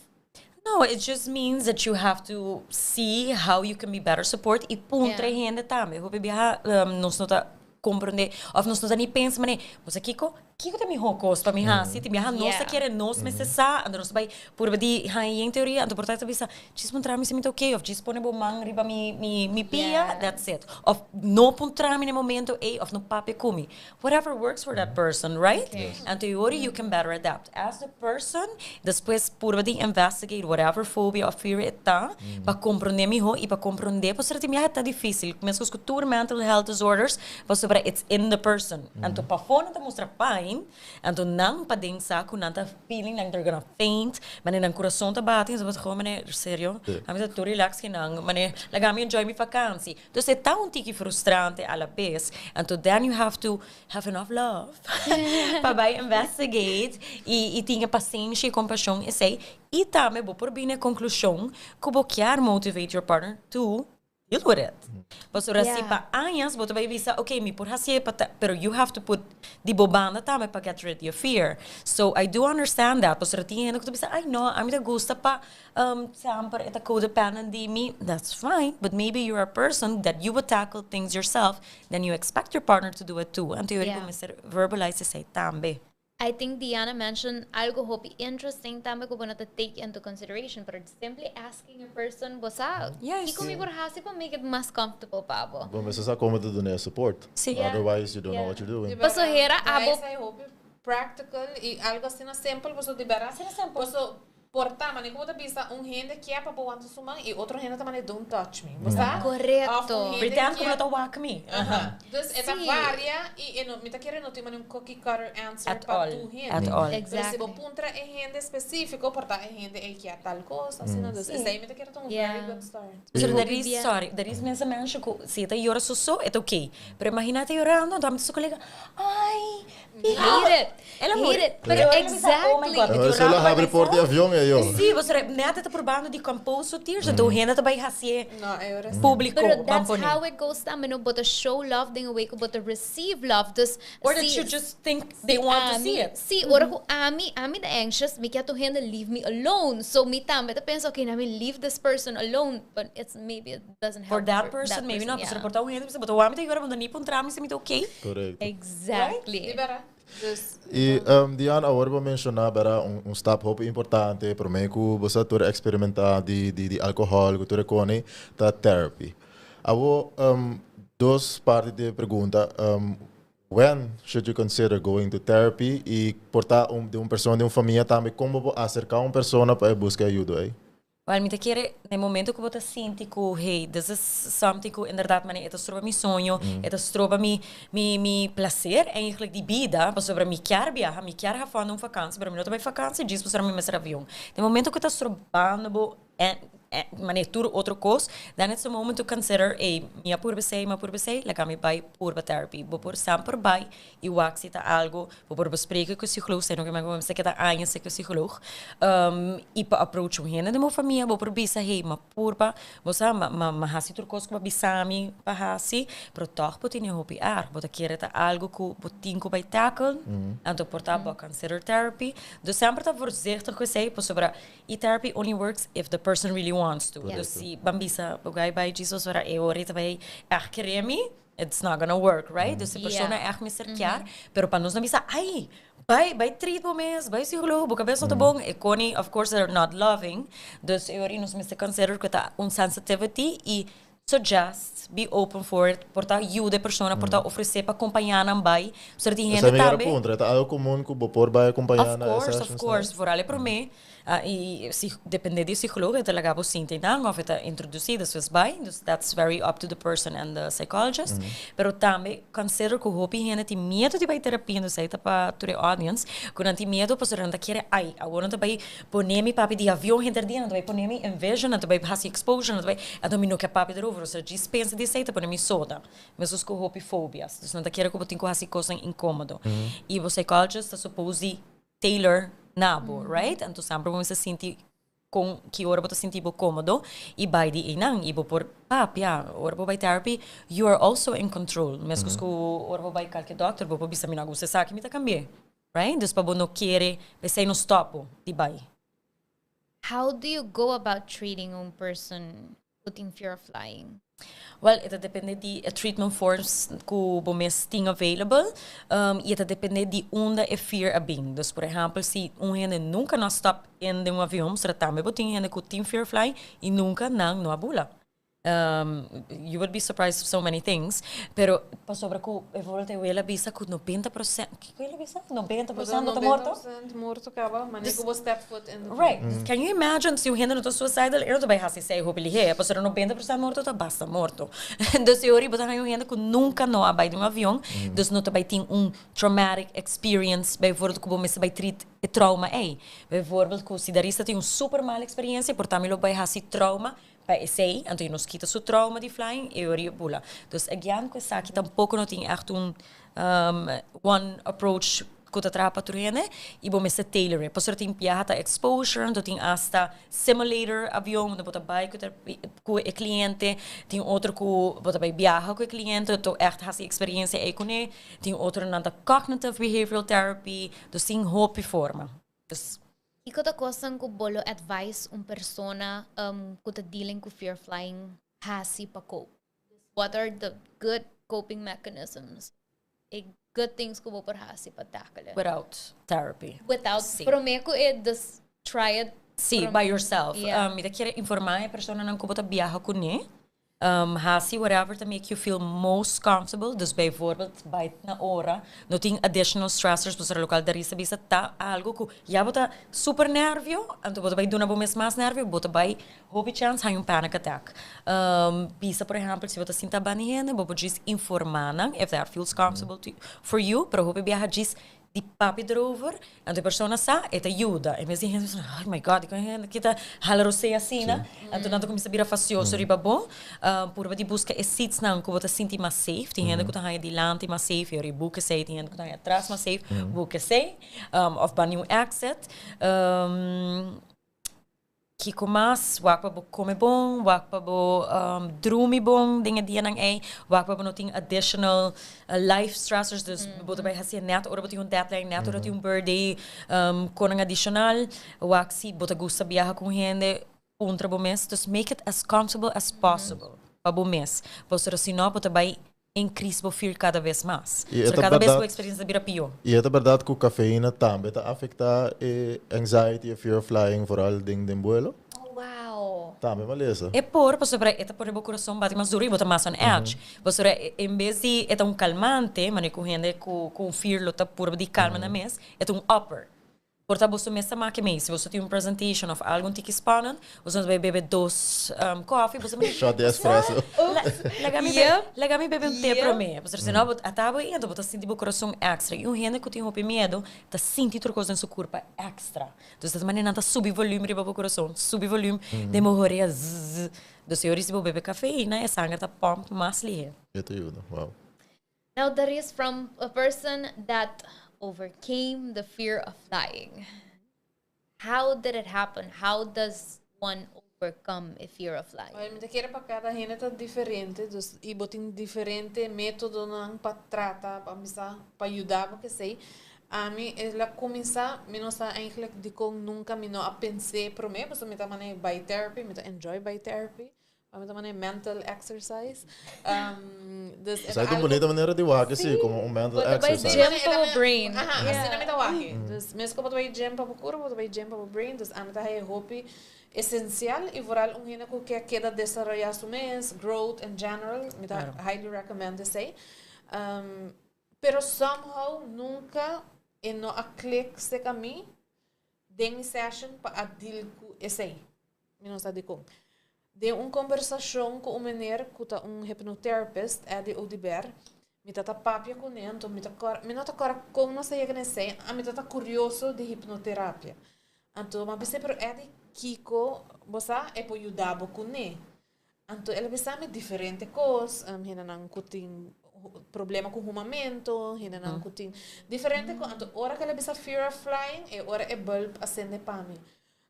No, it just means that you have to see how you can be better support y puntra hende tambe. Hopi biaha nos no ta comprende of nos no ta ni pensa mane, "Bo kiko? Kiko ta miho cos pa mi hasi?" Tin biaha nos ta kere nos mester sa, anto nos bai purba di haña en teoria, anto por ta bisa, "Djis puntra mi si mi ta okay," of "Djis pone bo man riba mi pia, that's it." Of "No puntra mi na momento ei," of "No papia cu mi." Whatever works for that person, right? Yes. Anto you can better adapt. As the person, despues purba di investigate whatever phobia of fear e ta, pa comprende miho y pa comprende, pasobra tin biaha ta dificil. Mescos cu tur mental health disorders, pasobra it's in the person. Anto pafo nan ta mustra fine, anto nan paden sa cu nan ta feeling like they're gonna faint, mane nan curason ta bati, anto gewoon mane, serio, ami ta tur relax cu nan, mane, laga mi enjoy mi vakantie. Dus e ta un tiki frustrante a la vez. Anto then you have to have enough love pa bai investigate y tin pasenshi y compasion esey. Y tambe bo por bin na conclusion cu bo kier motivate your partner to deal with it. Pasobra si pa añas bo ta bai bisa, "Okay, mi por haci pa ta," pero you have to put di bo banda tambe pa get rid your fear. So I do understand that. Pasobra tin hende cu ta bisa, "Ay no, ami ta gusta pa semper e ta codependent di mi." That's fine, but maybe you're a person that you would tackle things yourself, then you expect your partner to do it too. Anto you yeah. verbalize esey tambe. I think Diana mentioned algo hopi interesting tambe cu bo no ta take into consideration, but simply asking a person, "Bo sa, kiko mi por hasi pa make it mas comfortable pa bo?" Bo mester sa con ta duna support. Si. Otherwise, you don't know what you're doing. Paso hera abo I hope practical y algo asina simple, paso di berdad. Asina simple. Paso por ta, mane como ta bisa un hende kier pa bo wanta su man y otro hende ta mane, "Don't touch me." Bo sa? Correcto. Of un hende Pretend como no ta wak mi. Dus e ta varia y e no, mi ta kere no tin mane un cookie cutter answer At pa all. tur hende. At all. Pero si bo puntra e hende specifico, por ta e hende e kier tal cos, asina, dus esey mi ta kere un very good start. So there is, sorry, there is mensen mensen cu si ta yora so so, e okay. Pero imagina yorando, anto su colega, "Ay, Hate it. Ela Hate it. Pero Oh my God, exactly. Ah, se ela abre porta de avião, é eu. Si, bo net ta probando di compose su tears, anto hende ta bay haci No, e ora publico. Pero that's Ban pone. how it goes tambe, no? But to show love den way but to receive love. Dus Or that si- you just think they want to see it. Si, ora cu ami ta anxious, mi kier tur hende leave me alone. So mi tambe ta pensa, "Okay, now me leave this person alone," but it's maybe it doesn't help For that person, maybe not. yeah. Por ta un hende, bo ta ami ta yora, bo ni puntra mi si mi ta okay. Correcto. Exactly. Di berdad. Dus Y Diana, awor bo a menciona bera un stap hopi importante pa mi cu bo tur experimenta di alcohol, cu tur cone, ta therapy. Awor, dos parti di pregunta. When should you consider going to therapy? Y por ta di un persona, di un famia tambe, con bo acerca un persona pa busca ayudo ey? Wel, mi ta kere, na momento cu bo ta sinti cu, "Hey, this is something cu inderdaad, mane, e ta stroba mi soño, e ta stroba mi placer, eigenlijk di bida, pasobra mi kier viaha, mi kier gaan un vakantie, pero mi no ta bay vakantie, djis pasobra mi mester avion." Na momento cu ta strobando bo, en Mane tur otro cos, then it's a moment to consider, "Hey, mi a purba esey, mi a purba esey, laga mi bay purba therapy." Bo por semper bay y wak si ta algo, bo por bespreken cu psycholoog, sino cu mi a keda aña cu psycholoog. Y pa approach un hende den bo famia, bo por bisa, "Hey, m'a purba, bo sa, m'a hasi tur cos cu bo a bisa mi pa hasi, pero toch bo tin hopi erg. Bo ta kere ta algo cu bo tin cu bay tackle, anto por ta bo consider therapy." Dus semper ta voorzichtig cu esey, pasobra e therapy only works if the person really wants to. Dus si ban bisa, bo bay bay Jesus ora e ora ta bay echt kere mi, it's not gonna work, right? Dus e persona echt mester kier, pero pa nos no bisa, "Ay, bay, bay treat bo mes, bay psycholoog, bo cabes no ta bon," e coni, of course they're not loving. Dus e ora nos mester consider cu ta un sensitivity y suggest, be open for it, por ta yuda e persona, por ta ofrece pa acompaña nan bay. Ser di Essa hende é a tambe. Punto, ta algo comun cu bo por bay acompaña Of na course, of sessions, course. Vooral e prome. Y si depende di psycholoog, ta laga bo sinta nan, of ta introduci, dus bay. Dus that's very up to the person and the psychologist. Pero tambe consider cu hopi hende tin miedo di bay terapia, dus ey ta pa to the audience, cu nan tin miedo pasobra nan ta kere, "Ay, awor nan ta bay pone mi papia di avion henter dia, nan ta bay pone mi envision, nan ta bay hasi exposure, nan ta bay, anto mi no kier papia erover." Osea, djis pensa di esey ta pone mi soda. Mescos cu hopi fobias. Dus nan ta kere cu bo tin cu hasi cos incomodo. Y e psychologist ta supposed tailor na bo, right? Anto semper bo ta sinti cu ki ora bo ta sinti bo comodo y bay di einan y bo por papia. Ora bo bay therapy, you are also in control. Mescos cu ora bo bay cualkier doctor, bo por bisa, "Mi no gusta esaki, mi ta cambia," right? Dus pa bo no kere, esey no stop di bay. How do you go about treating a person with fear of flying? Well, e ta depende di e treatment forms cu bo mes tin available y ta depende di unda e fear a bin. Dus, por ehempel, si un hende nunca no a stap den un avion, será tambe bo tin hende cu tin fear of flying y nunca nan no a bula. You would be surprised of so many things. Pero pasobra cu bijvoorbeeld e wela bisa cu 90%, kico el a bisa? 90% no ta morto? 90% morto caba, mas cu bo step foot in the Right. Can you imagine si un hende no ta suicidal, e no ta bay hasi esey hopi lihe, pasobra 90% morto ta basta morto. Dus eu bo un hende cu nunca no a bay den un avion, dus no ta bay tin un traumatic experience, bijvoorbeeld cu bo mester bay treat e trauma ey. Bijvoorbeeld cu si Darista tin un super mal experiencia, por tambe lo bay hasi trauma pa esey, anto nos kita su trauma di flying y ori bula. Dus again, cu esaki tampoco no tin echt un one approach cu ta traha pa tur hende y bo mester tailor. Pasobra tin biaha ta exposure, anto tin hasta simulator avion, unda bo ta bay cu e cliente, tin otro cu bo ta bay biaha cu e cliente, anto echt hasi experiencia ey cu ne, tin otro nan ta cognitive behavioral therapy, dus tin hopi forma. Dus Kico ta cosnan cu bo lo advise un persona cu ta dealing cu fear of flying hasi pa cope? What are the good coping mechanisms? E good things cu bo por hasi pa tackle it? Without therapy. Without Si. Prome cu e just try it. Si, by yourself. Yeah. Mi ta kier informa e persona nan cu bo ta biaha cu ne. Hasi whatever to make you feel most comfortable. Dus bijvoorbeeld, bay na ora, no tin additional stressors, pasobra loke Darisa a bisa ta algo cu ya bo ta super nervio, anto bo ta bay duna bo mes mas nervio, bo ta bay hopi chance hay un panic attack. Bisa, por ehempel, si bo ta sinta band'i hende, bo por djis informa nan, if that feels comfortable for you, pero hopi biaha djis di papia erover, anto e persona sa, e ta yuda. En bes di hende, "Oh my God, kico ta hala rosea asina?" Anto nan ta cuminsa bira fastioso riba bo. Purba di busca e seats nan cu bo ta sinti mas safe. Tin hende cu ta haya dilanti mas safe, y book esey. Tin hende cu ta haya atras mas safe, book esey. Of band'i un exit. Kico mas, wak pa bo come bon, wak pa bo drumi bon den e dianan ey, wak pa bo no tin additional life stressors, dus bo ta bay hasi net ora bo tin un deadline, net ora tin un birthday, cosnan adicional, wak si bo ta gusta biaha cu hende, puntra bo mes, dus make it as comfortable as possible pa bo mes. Pasobra si no, bo ta bay increase bo fear cada bes mas. Y So ta cada bes berdad bo experiencia bira pio. Y ta berdad cu cafeina tambe ta afecta anxiety e fear of flying, vooral den vuelo? Oh, wow. Tambe malesa. E por, pasobra e ta pone bo curason bati mas duro y bo ta mas on edge. Pasobra en bes di e ta un calmante, mane cu hende cu fear lo ta purba di calma na mes, e ta un upper. Por ta boso mes ta make mee. Si boso tin un presentation of algo un tiki spannend, boso no ta bay bebe dos koffie, boso ta Shot di espresso. Laga mi bebe, laga mi bebe un te prome. Pasobra si no bo ata bo ei anto bo ta sinti bo corazon extra. Y un hende cu tin hopi miedo ta sinti tur cos den su curpa extra. Dus ta manera nan ta subi volume riba bo corazon, subi volume den bo horea zzz. Dus e ora si bo bebe cafeina e sanger ta pump mas lihe. E ta yuda, wow. Now that is from a person that overcame the fear of flying. How did it happen? How does one overcome a fear of flying? Well, mi ta kere pa cada hende ta diferente, dus y bo tin diferente metodonan pa trata, pa bisa, pa yuda bo kesey. Ami el a cuminsa, mi no sa eigenlijk dicon nunca mi no a pens'e prome, pasobra mi ta mane bay therapy, mi ta enjoy bay therapy. Mami ta mane mental exercise. Dus e ta un bonita manera di wak si, como un mental exercise. Bo ta bai gym pa bo brain. Aha, asina mi ta wak. Dus mes ku bo ta bai gym pa bo kurpa, bo ta bai gym pa bo brain. Dus ami ta haya hopi esencial y vooral un hende ku ke keda desaroya su mes, growth in general, mi ta highly recommend esei. Pero somehow nunca e no a click seka mi den mi session pa a deal ku esei. Mi no sa dikon. Den un kombersashon ku un meneer ku ta un hypnotherapist, Eddie Oduber, mi ta ta papia kuné, anto mi ta kòrda, mi no ta kòrda kon nos a yega na esei, ami ta ta kurioso di hipnoterapia. Anto mi a bis'é, pero Eddie, kiko bo sa e por yuda bo kuné? Anto el a bisa mi diferente kos, hendenan ku tin problema ku humamento, hendenan ku tin diferente kos. Anto ora ku el a bisa fear of flying, e ora e bulb a sende pa mi.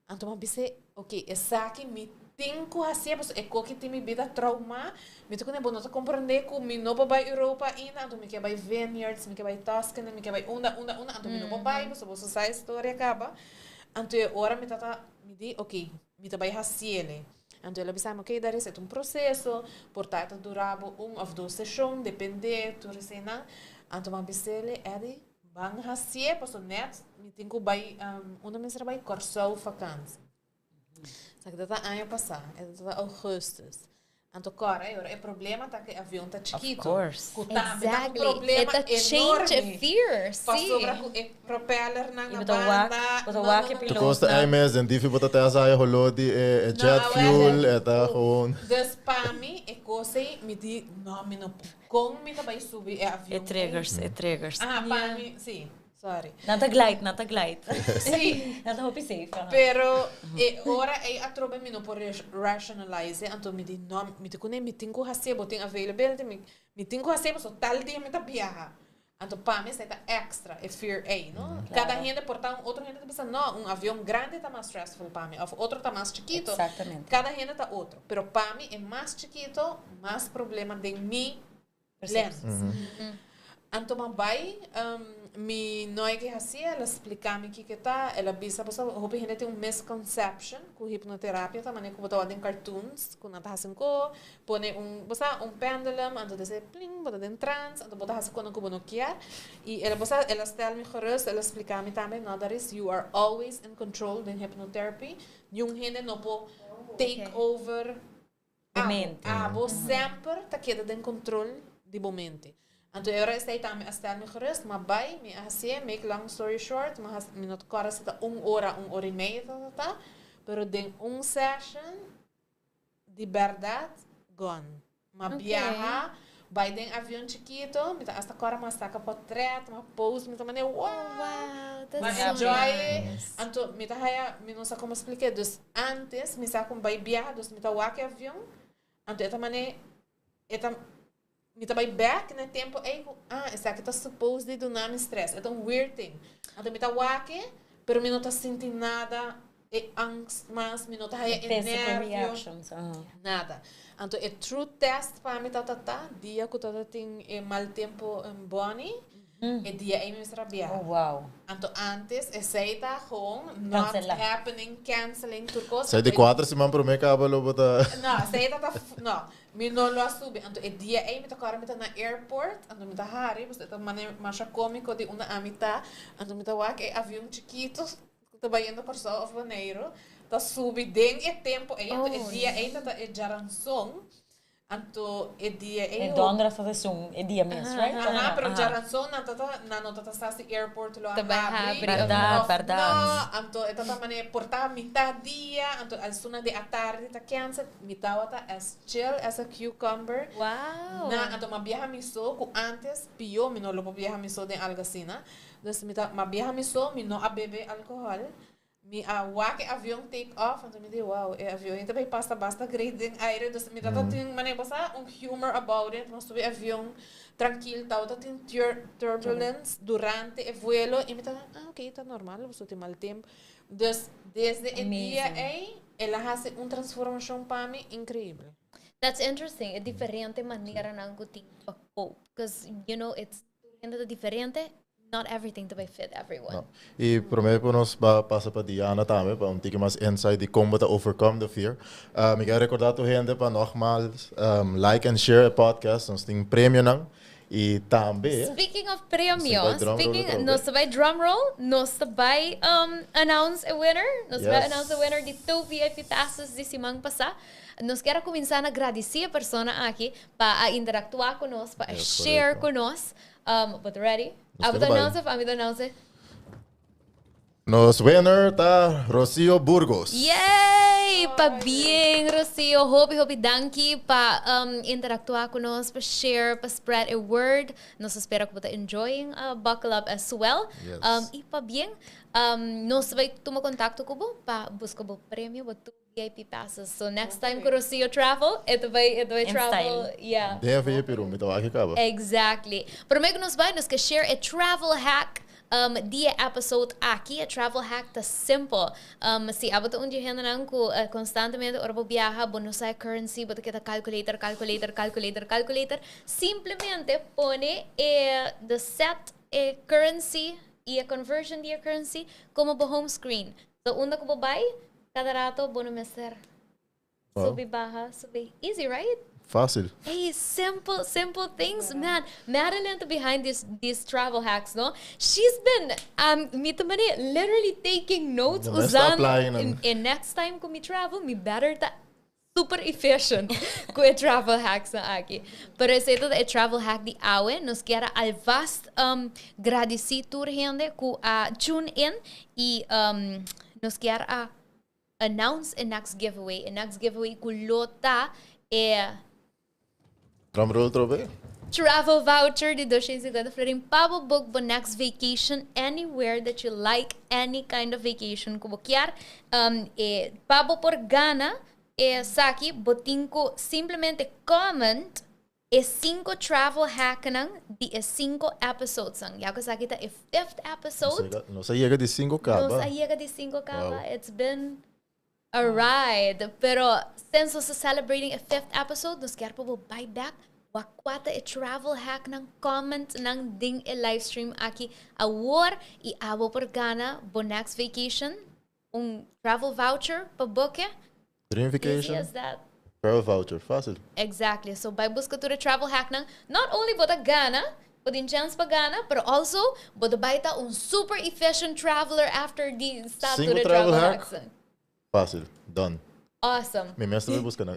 Anto mi a bis'é, ok, esaki mi tin ku hasié pasobra e koki tin mi bida traumá. Mi ta kuné bo no ta komprendé ku mi no por bai Europa ainda, anto mi ke bai vineyards, mi ke bai Tuscany, mi ke bai unda, unda, unda, anto mi no por bai pasobra boso sa e storia kaba. Anto e ora mi tata mi di, ok, mi ta bai hasiele. Anto el a bisa mi, ok, Daris, e ta un proseso, por ta e ta dura bo un òf dos seshon, dependé tur eseinan. Anto mi a bis'é, Eddie, Ban hacié paso net mi tin cu bay unda mester a bay Corsou vakantie. Sa ki ta aña pasa, e ta augustus. Anto cora e ora e problema ta cu e avion ta chikito. Of course. Cu tambe ta un Exactly. problema E ta change e enorme. fear, sí. Pasobra cu e propellernan Y na bo ta wak, banda. bo ta No, wak no, e no, no. Tu kosta pilootnan. ei mes, den difi bo ta tesa e holó di e No, jet awel, fuel, e ta gewoon. Dus pa mi e cos ei mi di no mi no por. Con mi ta bay subi e avion E triggers, e triggers. Aha, pa mi, si, sorry. Nan ta glide, nan ta glide. Si. Nan ta hopi safe, aha. Pero e ora ey atrobe mi no por rationalize, anto mi di no, mi ta cune, mi tin cu hacié, bo tin availability, mi, mi tin cu hacié pasobra tal dia mi ta biaha. Anto pa mi esey ta extra, e fear ey, no? Cada hende por ta un otro hende ta bisa no, un avion grandi ta mas stressful pa mi, of otro ta mas chikito. Exactamente. Cada hende ta otro. Pero pa mi e mas chikito, mas problema den mi lens. Anto m'a bai, mi no a ke hasi, el a splica mi kiko ta, el a bisa pasobra hopi hende tin un misconception cu hipnoterapia ta manera cu bo ta wak den cartoons cu nan ta hasi un ko, Pone un, bo sa, un pendulum, anto ta esei pling, bo ta den trans, anto bo ta hasi kono ku bo no kier. I el a, bo sa, el a stel mi gerust, el a splika mi tambe, no Daris, you are always in control den hypnotherapy. Niun hende no por take over Bo abo. mente. Abo semper ta keda den control di bo mente. Anto e ora esei tambe a stel mi gerust, m'a bai, mi a hasié, make long story short, m'a hasi, mi no ta kòrda si ta un ora, un ora i media ta ta ta, pero den un session, Di berdad gone. Ma biaha bai den avion chikito, mi ta hasta kora ma saka potret, ma post, mi ta manda wow! Wow, that's Ma so enjoy. nice. Anto mi ta haya, mi no sa como splike, dus antes mi sa con bai biaha, dus mi ta wak e avion, anto e ta mane, e ta, mi ta bai bek na e tempo ey cu, ah, esaki ta suppose di duna mi stress, e ta un weird thing. Anto mi ta wak e, pero mi no ta sinti nada, e angst mas, mi no ta haya e Physical nervio. reactions, aha. Nada. Anto e true test pa mi tabata ta dia cu tabata tin e mal tempo en Bonnie, e dia ey mi mester a biaha. Oh, wow. Anto antes esey ta gewoon not Cancela. happening, canceling, tur cos. Esey di cuater siman prome caba lo bo ta. No, esey ta ta, no. Mi no lo a subi. Anto e dia ei mi ta kòrda mi ta na airport, anto mi ta hari, pasobra e ta manera masha kómiko di unda ami ta. Anto mi ta wak e avion chikitu ku ta bayendo Kòrsou òf Boneiru ta subi den e tempu ei. Anto e dia ei ta ta e djaranson. Anto e dia ei. E donderdag ta esun e dia mes, right? Aha, pero djaranson nan tata nan no tata sa si airport lo a Ta bai habri habri of Berdad, of berdad. no. Anto e tata mane por ta mitad dia, anto esunnan di atardi ta cancel. Mi tawata as chill as a cucumber. Wow. Na, anto m'a biaha mi so ku antes pio mi no lo por biaha mi so den algo asina. Dus mi ta m'a biaha mi so, mi no a bebe alcohol. Mi a wak e avion take off, anto mi di wow, e avion ei ta bay pasa basta great den aire, dus mi tata tin manera bo sa un humor about it, nos subi avion trankil, tabata tin turbulence durante e vuelo y mi ta ah ok ta normal, boso tin mal tempo. Dus desde e dia ei el a haci un transformacion pa mi increibel. That's interesting, e diferente maneranan cu tin pa cope, cause you know it's tur hende ta diferente. Not everything ta bay fit everyone. No. Y prome cu nos ba pasa pa Diana tambe pa un tiki mas insight di con bo ta overcome the fear. Mi kier recorda tur hende pa nogmaals like and share e podcast. Nos tin premionan y tambe. Speaking of premio, Nos ta bay drum roll speaking, atrobe. nos ta bay drum roll, nos ta bay announce e winner. Nos ta bay Yes. announce e winner di two VIP passes di siman pasa. Nos kier a cuminsa na gradici e persona aki pa a interactua cu nos, pa a Yes, share correcto. cu nos. Um, but ready? Nos Abo ta ta bai. announce of ami ta announce? Nos winner ta Rocio Burgos. Yay! Pabien, Rocio. Hopi, hopi danki pa um, interactua cu nos, pa share, pa spread a word. Nos ta spera cu bo ta enjoying Buckle Up as well. Yes. Um, y pabien, um, nos ta bay tuma contacto cu bo pa busca bo premio, bo tu VIP passes. So next time cu Rocio travel, e ta bay, e ta bay In travel. style. Yeah. Den VIP room, mi ta wak caba. Exactly. Prome cu nos bay, nos ke share e travel hack um, di e episode aki. E travel hack ta simple. Um, si abo ta un di e hendenan cu uh, constantemente ora bo biaha, bo no sa e currency, bo ta keda calculator, calculator, calculator, calculator. Simplemente pone e the set e currency y e conversion di e currency como bo home screen. So unda cu bo bay, cada rato bo no mester Wow. subi baha, subi. Easy, right? Fácil. Hey, simple, simple things, man. Madeline ta behind these travel hacks, no? She's been um mi ta mane literally taking notes No, mas ta usando applying in, nan. in next time ku mi travel, mi better ta super efficient ku e travel hacks na aki. Pero esei ta e travel hack di awe, nos kier a alvast um, gradisi tur hende ku a tune in y um, nos kier a announce e next giveaway. E next giveaway ku lo ta e Drum roll trobe. travel voucher di 250 florin pa bo book bo next vacation anywhere that you like, any kind of vacation ku bo kier. Um, e pa bo por gana esaki bo tin ku simplemente comment e 5 travel hacknan di e 5 episodes. Ya ku esaki ta e fifth episode. Nos a yega di 5 Nos caba. a yega di 5 caba. Wow. It's been a ride. Pero since nos ta celebrating a fifth episode, nos kier pa bo bay back. Wak cua ta e travel hack nan comment nan den e live stream aki awor y abo por gana bo next vacation un travel voucher pa book e. Dream Easy vacation. as that. Travel voucher. Fácil. Exactly. So bay busca tur e travel hack nan, not only bo ta gana, bo tin chance pa gana, pero also bo ta bay ta un super efficient traveler after di start Single tur e travel travel hack. hacks nan. Fácil. Done. Awesome. Mi mes ta bay busca nan.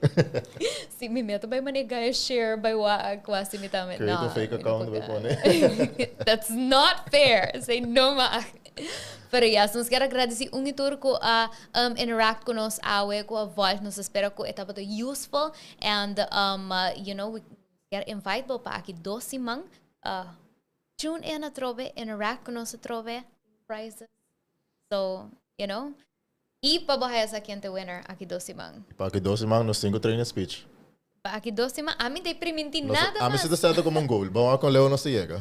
Si, mi mes ta bay manera share bay wak casi mi tambe. Create No, a fake mi no account por bay gana. pone. That's not fair. Say no ma. Pero yes, nos kier a gradici un y tur cu a um, interact cu nos awe, cu a volg. Nos ta spera cu e tabata useful. And, um, you know, we kier invite bo pa aki dos siman. Tune in atrobe, interact cu nos atrobe, prizes. So, you know. Y pa bo haya sa ken ta e winner aki dos siman. Pa aki dos siman nos tin cu train speech. Pa aki dos siman, ami n' ta priminti Nos, nada ami mas. si ta set como un goal. Ban wak con leu nos ta yega.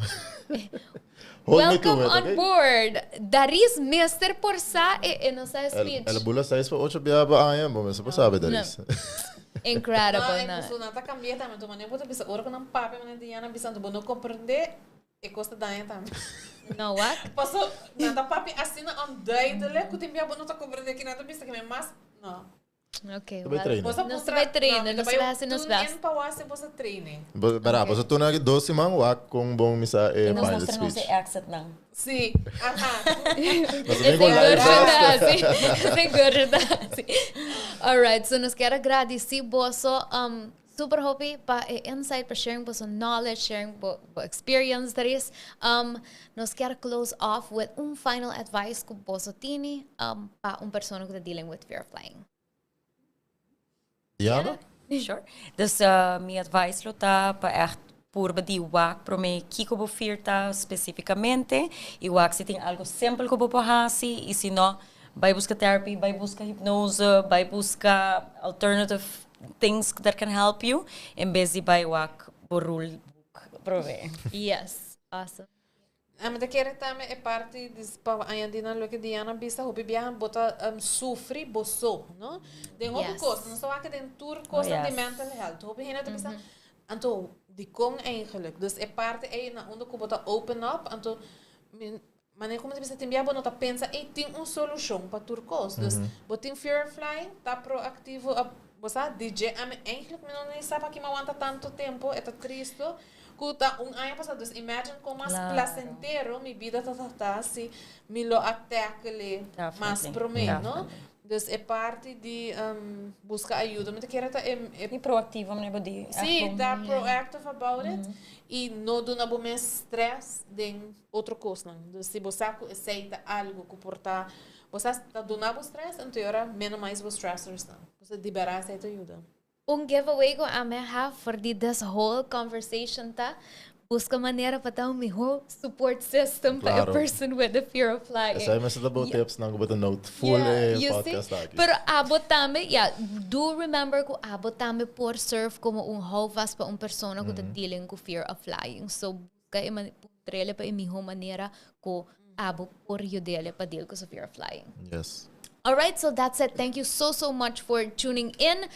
Hold me to Welcome it, on okay? board. Daris mester por sa e, e no sa El, speech. el bula 6 pa 8 bia pa aña, bo mester por sabe, Daris. Incredible, No, na. e nan ta cambia tambe. Anto manera bo ta bisa ora cu nan papia manera Diana bisa anto bo no comprende e cos ta daña tambe. No what? Paso nan ta papia asina onduidelijk cu tin bia bo no ta comprende kico nan ta bisa cu mi mas no. Okay, Ta bay well. trainen. Bo sa Nos puntra- bay trainen, no, nos bay bay haci nos tune best. in pa wak bo sa training. Bo, Bara, bo sa tuna aki dos siman wak con bon mi sa e E nos pilot mostra nos speech. e exit nan. Si, aha. Nos Esse bin con live é Seguro, tá? All right, so nos kier a gradici boso um, Super hopi pa e insight, pa sharing boso knowledge, sharing bo, bo experience there is. Nos kier close off with un final advice cu boso tini pa un persona cu ta dealing with fear of flying. Diana? Sure. Dus mi advice lo ta pa echt purba di wak prome kiko bo fear ta specificamente y wak si tin algo simpel cu bo por haci y si no, bay busca therapy, bay busca hypnose, bay busca alternative things that can help you en bes di bay wak bo rule book prome. Yes, awesome. Ami ta kere tambe e parti di pa añadi na loke Diana a bisa, hopi biaha bo ta sufri bo so, no? Den hopi kos, nos ta wak den tur kosnan di mental health, hopi hende ta bisa, anto dikon eigenlijk? Dus e parti ei na unda ku bo ta open up, anto mi manera ku mi ta bisa tin biaha bo no ta pensa ei tin un solushon pa tur kos. Dus bo tin fear of flying, ta proactivo, bo sa, di dje ami eigenlijk mi no ni sa paki mi a wanta tanto tempo, e ta tristo. Cu ta un aña pasa, dus imagine con mas placentero mi bida ta ta si mi lo a tackle mas prome, no? Dus e parti di busca ayuda, mi ta kere ta e. Y proactivo, mi bo di. Si, ta proactive about it y no duna bo mes stress den otro cosnan. Dus si bo sa cu esey ta algo cu por ta, bo sa ta duna bo stress, anto e ora minimize bo stressors nan. Bo libera esey ta yuda. Un giveaway cu ami a have for di this whole conversation ta busca manera pa ta un miho support system pa e person with the fear of flying. Esey mester ta bo tips nan cu bo ta note full e podcast aki. Pero abo tambe, ya, do remember cu abo tambe por serve como un houvast pa un persona cu ta dealing cu fear of flying. So busca e puntrele pa e miho manera cu abo por yudele pa deal cu su fear of flying. Yes. Alright, so that's it. Thank you so, so much for tuning in.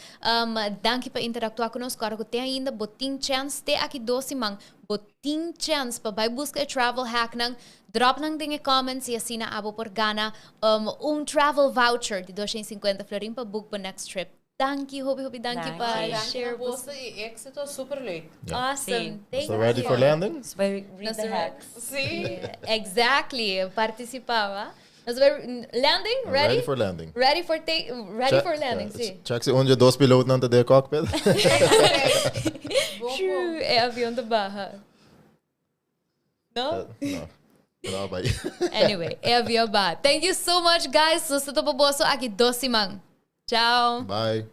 Danki pa interactua cu nos. Ora cu tin ainda, bo tin chance, te aki 2 siman, bo tin chance pa bay busca e travel hack nan, drop nan den e comments y asina abo por gana un travel voucher di 250 florin pa book bo next trip. Danki, hopi, hopi, danki pa share. Boso y exito, super leuk. Awesome. Thank So ready for landing? So read the hacks. Si. Exactly. Participaba. Nos landing? Ready? Ready for landing. Ready for take ready for landing, si. Check si un di dos piloto nan ta den cockpit. Shoo, e avion ta baha. No? No. No, bye. Anyway, e avion baha. Thank you so much, guys. Nos ta topa boso aki 2 siman. Ciao. Bye.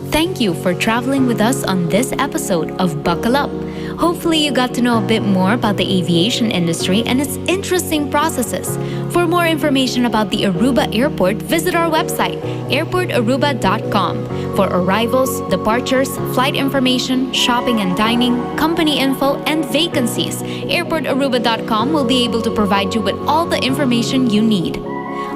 Thank you for traveling with us on this episode of Buckle Up. Hopefully, you got to know a bit more about the aviation industry and its interesting processes. For more information about the Aruba Airport, visit our website, airportaruba.com, for arrivals, departures, flight information, shopping and dining, company info, and vacancies. Airportaruba.com will be able to provide you with all the information you need.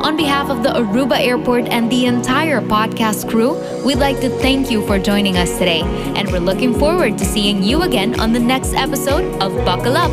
On behalf of the Aruba Airport and the entire podcast crew, we'd like to thank you for joining us today. And we're looking forward to seeing you again on the next episode of Buckle Up.